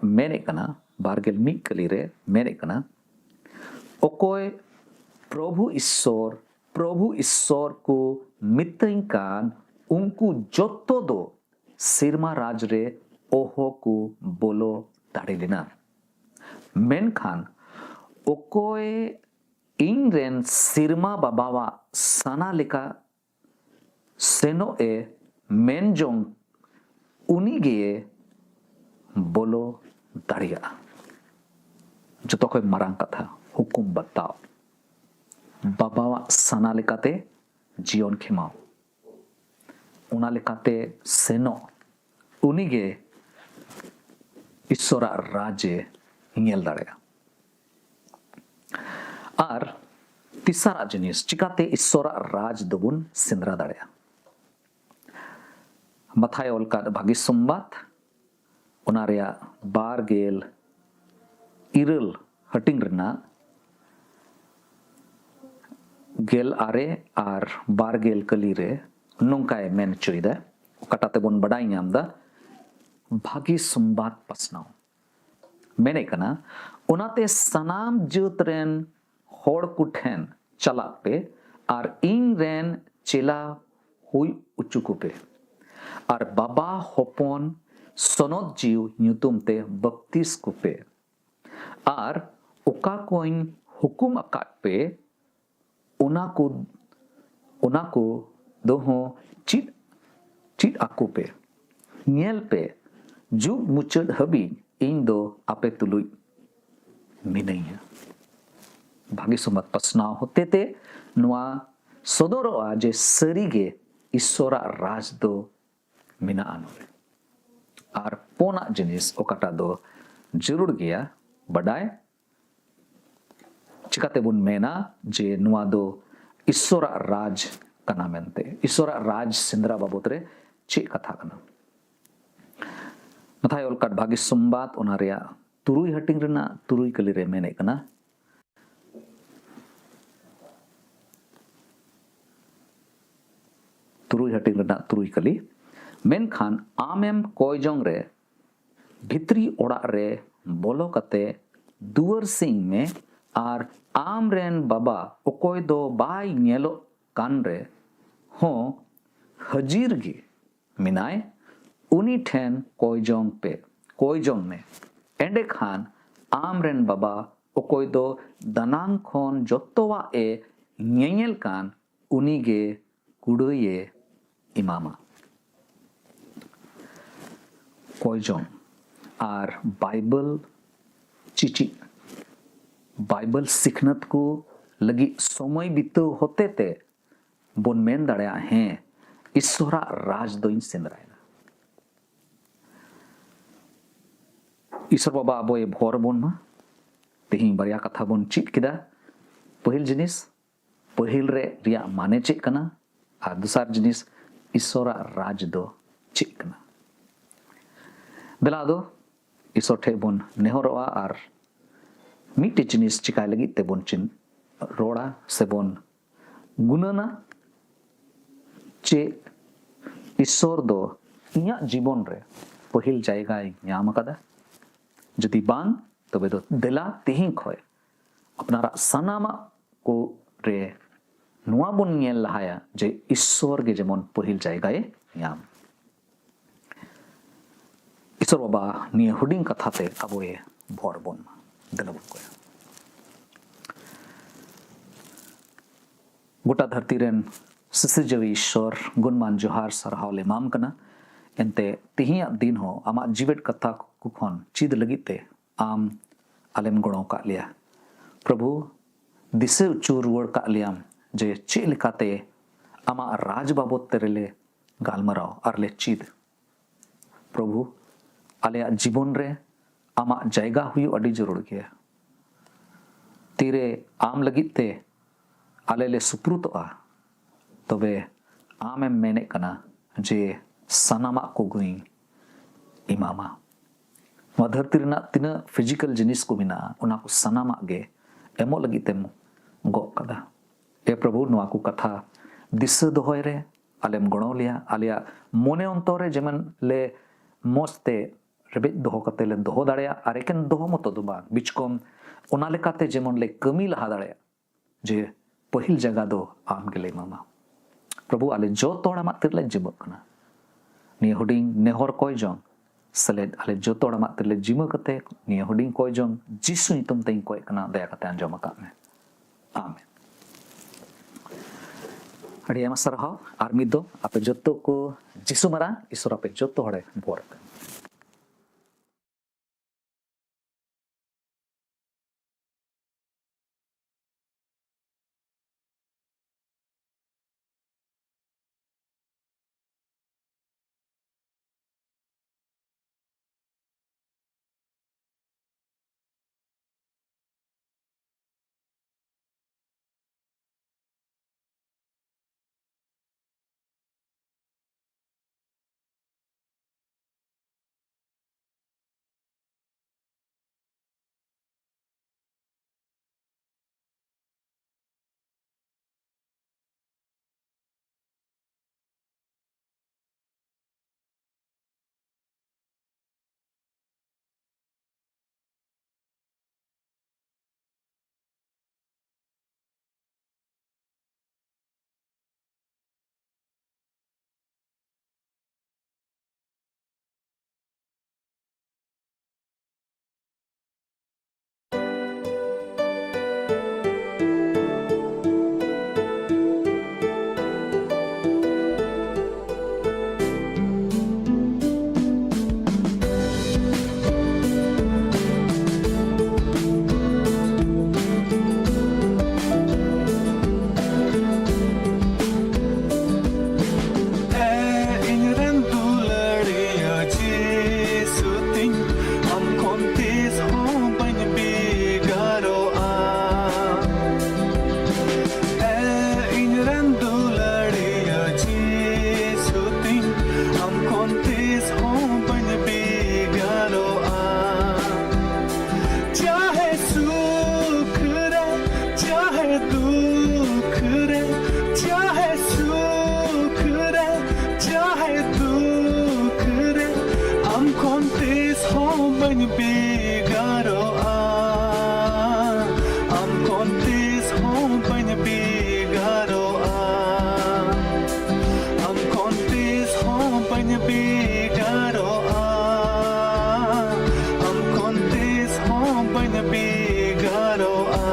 ᱢᱮᱱᱮᱫ ᱠᱟᱱᱟ, ᱵᱟᱨ ᱜᱮᱞ ᱢᱤᱫ ᱠᱟᱹᱞᱤ ᱨᱮ ᱢᱮᱱᱮᱫ ᱠᱟᱱᱟ, ᱚᱠᱚᱭ ᱯᱨᱚᱵᱷᱩ ᱤᱥᱥᱚᱨ, ᱯᱨᱚᱵᱷᱩ ᱤᱥᱥᱚᱨ ᱠᱚ ᱢᱤᱛᱟᱹᱧ ᱠᱟᱱ, ᱩᱱᱠᱩ ᱡᱚᱛᱚ ᱫᱚ ᱥᱮᱨᱢᱟ ᱨᱟᱡᱽ ᱨᱮ ᱚᱦᱚ ᱠᱚ ᱵᱚᱞᱚ ᱫᱟᱲᱮ ᱞᱮᱱᱟ᱾ ᱢᱮᱱᱠᱷᱟᱱ ᱚᱠᱚᱭ ᱤᱧ ᱨᱮᱱ ᱥᱮᱨᱢᱟ ᱵᱟᱵᱟᱣᱟᱜ ᱥᱟᱱᱟ ᱞᱮᱠᱟ ᱥᱮᱱᱚᱜ ᱮ ᱢᱮᱱ ᱡᱚᱝ, ᱩᱱᱤ ᱜᱮ ᱵᱚᱞᱚ ᱫᱟᱲᱮᱭᱟᱜᱼᱟ᱾ ᱡᱚᱛᱚ ᱠᱷᱚᱱ ᱢᱟᱨᱟᱝ ᱠᱟᱛᱷᱟ, ᱦᱩᱠᱩᱢ ᱵᱟᱛᱟᱣ᱾ ᱵᱟᱵᱟᱣᱟᱜ ᱥᱟᱱᱟ ᱞᱮᱠᱟᱛᱮ ᱡᱤᱭᱚᱱ ᱠᱷᱮᱢᱟᱣ, ᱚᱱᱟ ᱞᱮᱠᱟᱛᱮ ᱥᱮᱱᱚᱜ, ᱩᱱᱤᱜᱮ ᱤᱥᱥᱚᱨᱟᱜ ᱨᱟᱡᱽ ᱮ ᱧᱮᱞ ᱫᱟᱲᱮᱭᱟᱜᱼᱟ᱾ ᱟᱨ ᱛᱮᱥᱟᱨᱟᱜ ᱡᱤᱱᱤᱥ, ᱪᱤᱠᱟᱛᱮ ᱤᱥᱥᱚᱨᱟᱜ ᱨᱟᱡᱽ ᱫᱚᱵᱚᱱ ᱥᱮᱸᱫᱽᱨᱟ ᱫᱟᱲᱮᱭᱟᱜᱼᱟ? ᱢᱟᱛᱷᱟᱭ ᱚᱞ ᱠᱟᱫ ᱵᱷᱟᱹᱜᱤ ᱥᱚᱢᱵᱟᱫ, ᱚᱱᱟ ᱨᱮᱭᱟᱜ ᱵᱟᱨ ᱜᱮᱞ ᱤᱨᱟᱹᱞ ᱦᱟᱹᱴᱤᱧ ᱨᱮᱱᱟᱜ ᱜᱮᱞ ᱟᱨᱮ ᱟᱨ ᱵᱟᱨ ᱜᱮᱞ ᱠᱟᱹᱞᱤ ᱨᱮ ᱱᱚᱝᱠᱟᱭ ᱢᱮᱱ ᱦᱚᱪᱚᱭᱮᱫᱟ, ᱚᱠᱟᱴᱟᱜ ᱛᱮᱵᱚᱱ ᱵᱟᱰᱟᱭ ᱧᱟᱢ ᱮᱫᱟ, ᱵᱷᱟᱹᱜᱤ ᱥᱚᱢᱵᱟᱫ ᱯᱟᱥᱱᱟᱣ᱾ ᱢᱮᱱᱮᱫ ᱠᱟᱱᱟ, ᱚᱱᱟᱛᱮ ᱥᱟᱱᱟᱢ ᱡᱟᱹᱛ ᱨᱮᱱ ᱦᱚᱲ ᱠᱚ ᱴᱷᱮᱱ ᱪᱟᱞᱟᱜ ᱯᱮ ᱟᱨ ᱤᱧ ᱨᱮᱱ ᱪᱮᱞᱟ ᱦᱩᱭ ᱦᱚᱪᱚ ᱠᱚᱯᱮ ᱟᱨ ᱵᱟᱵᱟ, ᱦᱚᱯᱚᱱ, ᱥᱚᱱᱚᱛ ᱡᱤᱣ ᱧᱩᱛᱩᱢ ᱛᱮ ᱵᱟᱯᱛᱤᱥ ᱠᱚᱯᱮ ᱟᱨ ᱚᱠᱟ ᱠᱚᱧ ᱦᱩᱠᱩᱢ ᱟᱠᱟᱫ ᱯᱮ, ᱚᱱᱟ ᱠᱚ ᱚᱱᱟ ᱠᱚ ᱫᱚᱦᱚ ᱪᱮᱫ ᱪᱮᱫ ᱟᱠᱚ ᱯᱮ᱾ ᱧᱮᱞ ᱯᱮ, ᱡᱩᱜᱽ ᱢᱩᱪᱟᱹᱫ ᱦᱟᱹᱵᱤᱡ ᱤᱧ ᱫᱚ ᱟᱯᱮ ᱛᱩᱞᱩᱡ ᱢᱤᱱᱟᱹᱧᱟ᱾ ᱵᱷᱟᱹᱜᱤ ᱥᱚᱢᱵᱟᱫ ᱯᱟᱥᱱᱟᱣ ᱦᱚᱛᱮᱛᱮ ᱱᱚᱣᱟ ᱥᱚᱫᱚᱨᱚᱜᱼᱟ ᱡᱮ ᱥᱟᱹᱨᱤᱜᱮ ᱤᱥᱥᱚᱨᱟᱜ ᱨᱟᱡᱽ ᱫᱚ ᱢᱮᱱᱟᱜᱼᱟ ᱱᱚᱰᱮ᱾ ᱟᱨ ᱯᱩᱱᱟᱜ ᱡᱤᱱᱤᱥ ᱚᱠᱟᱴᱟᱜ ᱫᱚ ᱡᱟᱹᱨᱩᱲ ᱜᱮᱭᱟ ᱵᱟᱰᱟᱭ, ᱪᱤᱠᱟᱛᱮᱵᱚᱱ ᱢᱮᱱᱟ ᱡᱮ ᱱᱚᱣᱟ ᱫᱚ ᱤᱥᱥᱚᱨᱟᱜ ᱨᱟᱡᱽ ᱠᱟᱱᱟ ᱢᱮᱱᱛᱮ? ᱤᱥᱥᱚᱨᱟᱜ ᱨᱟᱡᱽ ᱥᱮᱸᱫᱽᱨᱟ ᱵᱟᱵᱚᱛ ᱨᱮ ᱪᱮᱫ ᱠᱟᱛᱷᱟ ᱠᱟᱱᱟ? ᱢᱟᱛᱷᱟᱭ ᱚᱞ ᱠᱟᱫ ᱵᱷᱟᱹᱜᱤ ᱥᱚᱢᱵᱟᱫ, ᱚᱱᱟ ᱨᱮᱭᱟᱜ ᱛᱩᱨᱩᱭ ᱦᱟᱹᱴᱤᱧ ᱨᱮᱱᱟᱜ ᱛᱩᱨᱩᱭ ᱠᱟᱹᱞᱤ ᱨᱮ ᱢᱮᱱᱮᱫ ᱠᱟᱱᱟ, ᱛᱩᱨᱩᱭ ᱦᱟᱹᱴᱤᱧ ᱨᱮᱱᱟᱜ ᱛᱩᱨᱩᱭ ᱠᱟᱹᱞᱤ, ᱢᱮᱱᱠᱷᱟᱱ ᱟᱢᱮᱢ ᱠᱚᱭ ᱡᱚᱝ ᱨᱮ ᱵᱷᱤᱛᱨᱤ ᱚᱲᱟᱜ ᱨᱮ ᱵᱚᱞᱚ ᱠᱟᱛᱮ ᱫᱩᱣᱟᱹᱨ ᱥᱤᱧ ᱢᱮ ᱟᱨ ᱟᱢ ᱨᱮᱱ ᱵᱟᱵᱟ ᱚᱠᱚᱭ ᱫᱚ ᱵᱟᱭ ᱧᱮᱞᱚᱜ ᱠᱟᱱ ᱨᱮ ᱦᱚᱸ ᱦᱟᱹᱡᱤᱨ ᱜᱮ ᱢᱮᱱᱟᱭ, ᱩᱱᱤ ᱴᱷᱮᱱ ᱠᱚᱭ ᱡᱚᱝ ᱯᱮ, ᱠᱚᱭ ᱡᱚᱝ ᱢᱮ᱾ ᱮᱸᱰᱮᱠᱷᱟᱱ ᱟᱢ ᱨᱮᱱ ᱵᱟᱵᱟ ᱚᱠᱚᱭ ᱫᱚ ᱫᱟᱱᱟᱝ ᱠᱷᱚᱱ ᱡᱚᱛᱚᱣᱟᱜ ᱮ ᱧᱮᱧᱮᱞ ᱠᱟᱱ, ᱩᱱᱤ ᱜᱮ ᱠᱩᱲᱟᱹᱭᱮ ᱮᱢᱟᱢᱟ᱾ ᱠᱚᱭ ᱡᱚᱝ ᱟᱨ ᱵᱟᱭᱵᱮᱞ ᱪᱤᱪᱤᱫ, ᱵᱟᱭᱵᱮᱞ ᱥᱤᱠᱷᱱᱟᱹᱛ ᱠᱚ ᱞᱟᱹᱜᱤᱫ ᱥᱚᱢᱚᱭ ᱵᱤᱛᱟᱹᱣ ᱦᱚᱛᱮᱛᱮ ᱵᱚᱱ ᱢᱮᱱ ᱫᱟᱲᱮᱭᱟᱜᱼᱟ, ᱦᱮᱸ, ᱤᱥᱥᱚᱨᱟᱜ ᱨᱟᱡᱽ ᱫᱚᱧ ᱥᱮᱸᱫᱽᱨᱟᱭᱮᱫᱟ᱾ ᱤᱥᱥᱚᱨ ᱵᱟᱵᱟ ᱟᱵᱚᱭ ᱵᱷᱚᱨ ᱵᱚᱱ ᱢᱟ᱾ ᱛᱮᱦᱮᱧ ᱵᱟᱨᱭᱟ ᱠᱟᱛᱷᱟ ᱵᱚᱱ ᱪᱮᱫ ᱠᱮᱫᱟ᱾ ᱯᱟᱹᱦᱤᱞ ᱡᱤᱱᱤᱥ, ᱯᱟᱹᱦᱤᱞ ᱨᱮ ᱨᱮᱭᱟᱜ ᱢᱟᱱᱮ ᱪᱮᱫ ᱠᱟᱱᱟ? ᱟᱨ ᱫᱚᱥᱟᱨ ᱡᱤᱱᱤᱥ, ᱤᱥᱥᱚᱨᱟᱜ ᱨᱟᱡᱽ ᱫᱚ ᱪᱮᱫ ᱠᱟᱱᱟ? ᱫᱮᱞᱟ ᱟᱫᱚ ᱤᱥᱥᱚᱨ ᱴᱷᱮᱱ ᱵᱚᱱ ᱱᱮᱦᱚᱨᱚᱜᱼᱟ ᱟᱨ ᱢᱤᱫᱴᱮᱡ ᱡᱤᱱᱤᱥ ᱪᱤᱠᱟᱭ ᱞᱟᱹᱜᱤᱫ ᱛᱮᱵᱚᱱ ᱪᱤᱱ-, ᱨᱚᱲᱟ ᱥᱮᱵᱚᱱ ᱜᱩᱱᱟᱹᱱᱟ, ᱪᱮᱫ ᱤᱥᱥᱚᱨ ᱫᱚ ᱤᱧᱟᱹᱜ ᱡᱤᱵᱚᱱ ᱨᱮ ᱯᱟᱹᱦᱤᱞ ᱡᱟᱭᱜᱟᱭ ᱧᱟᱢ ᱟᱠᱟᱫᱟ? ᱡᱩᱫᱤ ᱵᱟᱝ, ᱛᱚᱵᱮ ᱫᱚ ᱫᱮᱞᱟ ᱛᱮᱦᱮᱧ ᱠᱷᱚᱱ ᱟᱯᱱᱟᱨᱟᱜ ᱥᱟᱱᱟᱢᱟᱜ ᱠᱚ ᱨᱮ ᱱᱚᱣᱟ ᱵᱚᱱ ᱧᱮᱞ ᱞᱟᱦᱟᱭᱟ ᱡᱮ ᱤᱥᱥᱚᱨ ᱜᱮ ᱡᱮᱢᱚᱱ ᱯᱟᱹᱦᱤᱞ ᱡᱟᱭᱜᱟᱭ ᱧᱟᱢ᱾ ᱤᱥᱥᱚᱨ ᱵᱟᱵᱟ ᱱᱤᱭᱟᱹ ᱦᱩᱰᱤᱧ ᱠᱟᱛᱷᱟ ᱛᱮ ᱟᱵᱚᱭ ᱵᱷᱚᱨ ᱵᱚᱱ ᱢᱟ᱾ ᱫᱮᱞᱟ ᱵᱚᱱ ᱠᱚᱭᱟ᱾ ᱜᱚᱴᱟ ᱫᱷᱟᱹᱨᱛᱤ ᱨᱮᱱ ᱥᱤᱥᱤᱨᱡᱟᱹᱣᱤ ᱤᱥᱥᱚᱨ, ᱜᱩᱱᱢᱟᱱ ᱡᱚᱦᱟᱨ ᱥᱟᱨᱦᱟᱣ ᱞᱮ ᱮᱢᱟᱢ ᱠᱟᱱᱟ᱾ ᱮᱱᱛᱮ ᱛᱮᱦᱮᱧᱟᱜ ᱫᱤᱱ ᱦᱚᱸ ᱟᱢᱟᱜ ᱡᱤᱣᱮᱫ ᱠᱟᱛᱷᱟ ᱠᱚ ᱠᱷᱚᱱ ᱪᱮᱫ ᱞᱟᱹᱜᱤᱫ ᱛᱮ ᱟᱢ ᱟᱞᱮᱢ ᱜᱚᱲᱚ ᱟᱠᱟᱫ ᱞᱮᱭᱟ᱾ ᱯᱨᱚᱵᱷᱩ, ᱫᱤᱥᱟᱹ ᱚᱪᱚ ᱨᱩᱣᱟᱹᱲ ᱠᱟᱜ ᱞᱮᱭᱟᱢ ᱡᱮ ᱪᱮᱫ ᱞᱮᱠᱟᱛᱮ ᱟᱢᱟᱜ ᱨᱟᱡᱽ ᱵᱟᱵᱚᱛ ᱛᱮ ᱨᱮᱞᱮ ᱜᱟᱞᱢᱟᱨᱟᱣ ᱟᱨ ᱞᱮ ᱪᱮᱫ᱾ ᱯᱨᱚᱵᱷᱩ, ᱟᱞᱮᱭᱟᱜ ᱡᱤᱵᱚᱱ ᱨᱮ ᱟᱢᱟᱜ ᱡᱟᱭᱜᱟ ᱦᱩᱭᱩᱜ ᱟᱹᱰᱤ ᱡᱟᱹᱨᱩᱲ ᱜᱮᱭᱟ᱾ ᱛᱤᱨᱮ ᱟᱢ ᱞᱟᱹᱜᱤᱫ ᱛᱮ ᱟᱞᱮ ᱞᱮ ᱥᱩᱯᱨᱩᱛᱚᱜᱼᱟ, ᱛᱚᱵᱮ ᱟᱢᱮᱢ ᱢᱮᱱᱮᱫ ᱠᱟᱱᱟ ᱡᱮ ᱥᱟᱱᱟᱢᱟᱜ ᱠᱚᱜᱮᱧ ᱮᱢᱟᱢᱟ᱾ ᱱᱚᱣᱟ ᱫᱷᱟᱹᱨᱛᱤ ᱨᱮᱱᱟᱜ ᱛᱤᱱᱟᱹᱜ ᱯᱷᱤᱡᱤᱠᱟᱞ ᱡᱤᱱᱤᱥ ᱠᱚ ᱢᱮᱱᱟᱜᱼᱟ, ᱚᱱᱟ ᱠᱚ ᱥᱟᱱᱟᱢᱟᱜ ᱜᱮ ᱮᱢᱚᱜ ᱞᱟᱹᱜᱤᱫ ᱛᱮᱢ ᱜᱚᱜ ᱠᱟᱫᱟ᱾ ᱮ ᱯᱨᱚᱵᱷᱩ, ᱱᱚᱣᱟ ᱠᱚ ᱠᱟᱛᱷᱟ ᱫᱤᱥᱟᱹ ᱫᱚᱦᱚᱭ ᱨᱮ ᱟᱞᱮᱢ ᱜᱚᱲᱚ ᱞᱮᱭᱟ᱾ ᱟᱞᱮᱭᱟᱜ ᱢᱚᱱᱮ ᱚᱱᱛᱚᱨ ᱨᱮ ᱡᱮᱢᱚᱱ ᱞᱮ ᱢᱚᱡᱽ ᱛᱮ ᱨᱮᱵᱮᱫ ᱫᱚᱦᱚ ᱠᱟᱛᱮ ᱞᱮ ᱫᱚᱦᱚ ᱫᱟᱲᱮᱭᱟᱜ, ᱟᱨ ᱮᱠᱮᱱ ᱫᱚᱦᱚ ᱢᱚᱛᱚ ᱫᱚ ᱵᱟᱝ, ᱵᱤᱪᱠᱚᱢ ᱚᱱᱟ ᱞᱮᱠᱟᱛᱮ ᱡᱮᱢᱚᱱ ᱞᱮ ᱠᱟᱹᱢᱤ ᱞᱟᱦᱟ ᱫᱟᱲᱮᱭᱟᱜ, ᱡᱮ ᱯᱟᱹᱦᱤᱞ ᱡᱟᱭᱜᱟ ᱫᱚ ᱟᱢ ᱜᱮᱞᱮ ᱮᱢᱟᱢᱟ᱾ ᱯᱨᱚᱵᱷᱩ, ᱟᱞᱮ ᱡᱚᱛᱚ ᱦᱚᱲ ᱟᱢᱟᱜ ᱛᱤᱨᱮᱞᱮ ᱡᱤᱢᱟᱹᱜ ᱠᱟᱱᱟ᱾ ᱱᱤᱭᱟᱹ ᱦᱩᱰᱤᱧ ᱱᱮᱦᱚᱨ ᱠᱚᱭ ᱡᱚᱝ ᱥᱮᱞᱮᱫ, ᱟᱞᱮ ᱡᱚᱛᱚ ᱦᱚᱲ ᱟᱢᱟᱜ ᱛᱤᱨᱮᱞᱮ ᱡᱤᱢᱟᱹ ᱠᱟᱛᱮ ᱱᱤᱭᱟᱹ ᱦᱩᱰᱤᱧ ᱠᱚᱭ ᱡᱚᱝ ᱡᱤᱥᱩ ᱧᱩᱛᱩᱢ ᱛᱮᱧ ᱠᱚᱭᱮᱜ ᱠᱟᱱᱟ, ᱫᱟᱭᱟ ᱠᱟᱛᱮ ᱟᱸᱡᱚᱢ ᱟᱠᱟᱫ ᱢᱮ᱾ ᱟᱢᱮᱱ᱾ ᱟᱹᱰᱤ ᱟᱭᱢᱟ ᱥᱟᱨᱦᱟᱣ᱾ ᱟᱨ ᱢᱤᱫ ᱫᱚ ᱟᱯᱮ ᱡᱚᱛᱚ ᱠᱚ ᱡᱤᱥᱩ ᱢᱟᱨᱟᱝ ᱤᱥᱚᱨ ᱟᱯᱮ ᱡᱚᱛᱚ ᱦᱚᱲᱮ ᱵᱚᱨ ᱟᱯᱮ᱾ ᱵᱟᱹᱧ ᱵᱷᱮᱜᱟᱨᱚᱜᱼᱟ, ᱟᱢ ᱠᱷᱚᱱ ᱛᱤᱥ ᱦᱚᱸ ᱵᱟᱹᱧ ᱵᱷᱮᱜᱟᱨᱚᱜᱼᱟ, ᱟᱢ ᱠᱷᱚᱱ ᱛᱤᱥ ᱦᱚᱸ ᱵᱟᱹᱧ ᱵᱷᱮᱜᱟᱨᱚᱜᱼᱟ, ᱟᱢ ᱠᱷᱚᱱ ᱛᱤᱥ ᱦᱚᱸ ᱵᱟᱹᱧ ᱵᱷᱮᱜᱟᱨᱚᱜᱼᱟ᱾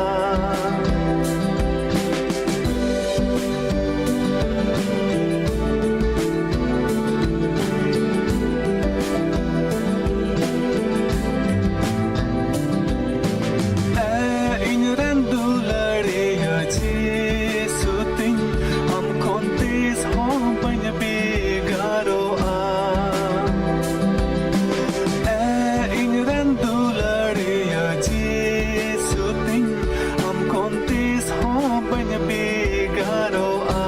ᱮ ᱤᱧ ᱨᱮᱱ ᱫᱩᱞᱟᱹᱲᱤᱭᱟᱹ ᱡᱤᱥᱩ ᱛᱤᱧ, ᱟᱢ ᱠᱷᱚᱱ ᱛᱤᱥ ᱦᱚᱸ ᱵᱟᱹᱧ ᱵᱷᱮᱜᱟᱨᱚᱜᱼᱟ᱾ ᱮ ᱤᱧ ᱨᱮᱱ ᱫᱩᱞᱟᱹᱲᱤᱭᱟᱹ ᱡᱤᱥᱩ ᱛᱤᱧ, ᱟᱢ ᱠᱷᱚᱱ ᱛᱤᱥ ᱦᱚᱸ ᱵᱟᱹᱧ ᱵᱷᱮᱜᱟᱨᱚᱜᱼᱟ᱾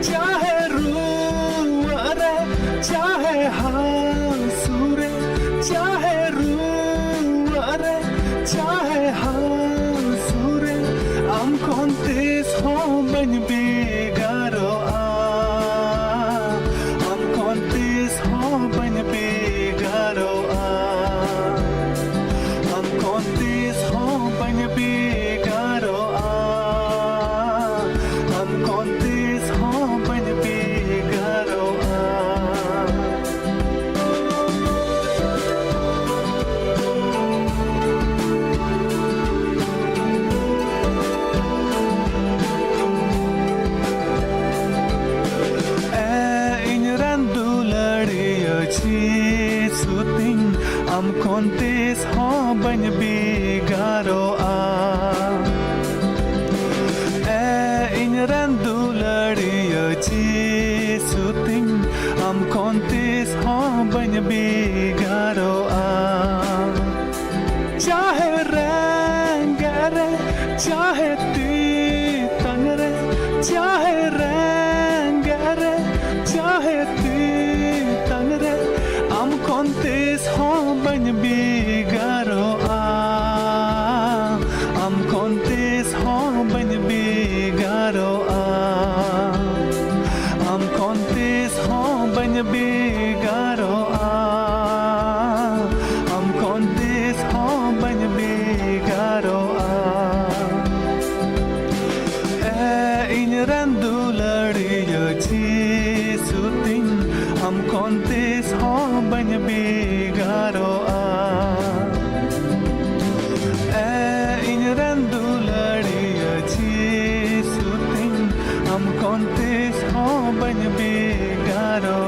ᱪᱟᱦᱮ ᱨᱩᱣᱟᱹᱜ ᱨᱮ, ᱪᱟᱦᱮ ᱦᱟᱹᱥᱩ ᱨᱮ, ᱪᱟᱦᱮ ᱨᱩᱣᱟᱹᱜ ᱨᱮ, ᱪᱟᱦᱮ ᱦᱟᱹᱥᱩ ᱨᱮ, ᱟᱢ ᱠᱷᱚᱱ ᱛᱤᱥ ᱦᱚᱸ ᱵᱟᱹᱧ ᱵᱷᱮᱜᱟᱨᱚᱜᱼᱟ, ᱟᱢ ᱠᱷᱚᱱ ᱛᱤᱥ ᱦᱚᱸ ᱵᱟᱹᱧ ᱵᱷᱮᱜᱟᱨᱚᱜᱼᱟ, ᱟᱢ ᱠᱷᱚᱱ ᱛᱤᱥ ᱦᱚᱸ ᱵᱟᱹᱧ ᱵᱷᱮᱜᱟᱨᱚᱜᱼᱟ, ᱟᱢ ᱠᱷᱚᱱ ᱛᱤᱥ ᱦᱚᱸ ᱵᱟᱹᱧ ᱵᱷᱮᱜᱟᱨᱚᱜᱼᱟ᱾ ᱮ ᱤᱧ ᱨᱮᱱ ᱫᱩᱞᱟᱹᱲᱤᱭᱟᱹ ᱡᱤᱥᱩ ᱛᱤᱧ, ᱟᱢ ᱠᱷᱚᱱ ᱛᱤᱥ ᱦᱚᱸ ᱵᱟᱹᱧ ᱵᱷᱮᱜᱟᱨᱚᱜᱼᱟ᱾ ᱮ ᱤᱧ ᱨᱮᱱ ᱫᱩᱞᱟᱹᱲᱤᱭᱟᱹ ᱡᱤᱥᱩ ᱛᱤᱧ, ᱟᱢ ᱠᱷᱚᱱ ᱛᱤᱥ ᱦᱚᱸ ᱵᱟᱹᱧ ᱵᱷᱮᱜᱟᱨᱚᱜᱼᱟ᱾ ᱪᱟᱦᱮ ᱨᱮᱸᱜᱮᱡ ᱨᱮ, ᱪᱟᱦᱮ ᱛᱮᱛᱟᱝ ᱨᱮ, ᱪᱟᱦᱮ ᱨᱮᱸᱜᱮᱡ ᱨᱮ, ᱪᱟᱦᱮ ᱛᱮᱛᱟᱝ ᱨᱮ, ᱟᱢ ᱠᱷᱚᱱ ᱛᱤᱥ ᱦᱚᱸ ᱵᱟᱹᱧ ᱵᱷᱮᱜᱟᱨᱚᱜᱼᱟ, ᱟᱢ ᱠᱷᱚᱱ ᱛᱤᱥ ᱦᱚᱸ ᱵᱟᱹᱧ ᱵᱷᱮᱜᱟᱨᱚᱜᱼᱟ, ᱟᱢ ᱠᱷᱚᱱ ᱛᱤᱥ ᱦᱚᱸ ᱵᱟᱹᱧ ᱵᱷᱮᱜᱟᱨᱚᱜᱼᱟ᱾ ᱛᱤᱥ ᱦᱚᱸ ᱵᱟᱹᱧ ᱵᱷᱮᱜᱟᱨᱚᱜᱼᱟ᱾ ᱮ ᱤᱧ ᱨᱮᱱ ᱫᱩᱞᱟᱹᱲᱤᱭᱟᱹ ᱡᱤᱥᱩ ᱛᱤᱧ, ᱟᱢ ᱠᱷᱚᱱ ᱛᱤᱥ ᱦᱚᱸ ᱵᱟᱹᱧ ᱵᱷᱮᱜᱟᱨᱚᱜᱼᱟ᱾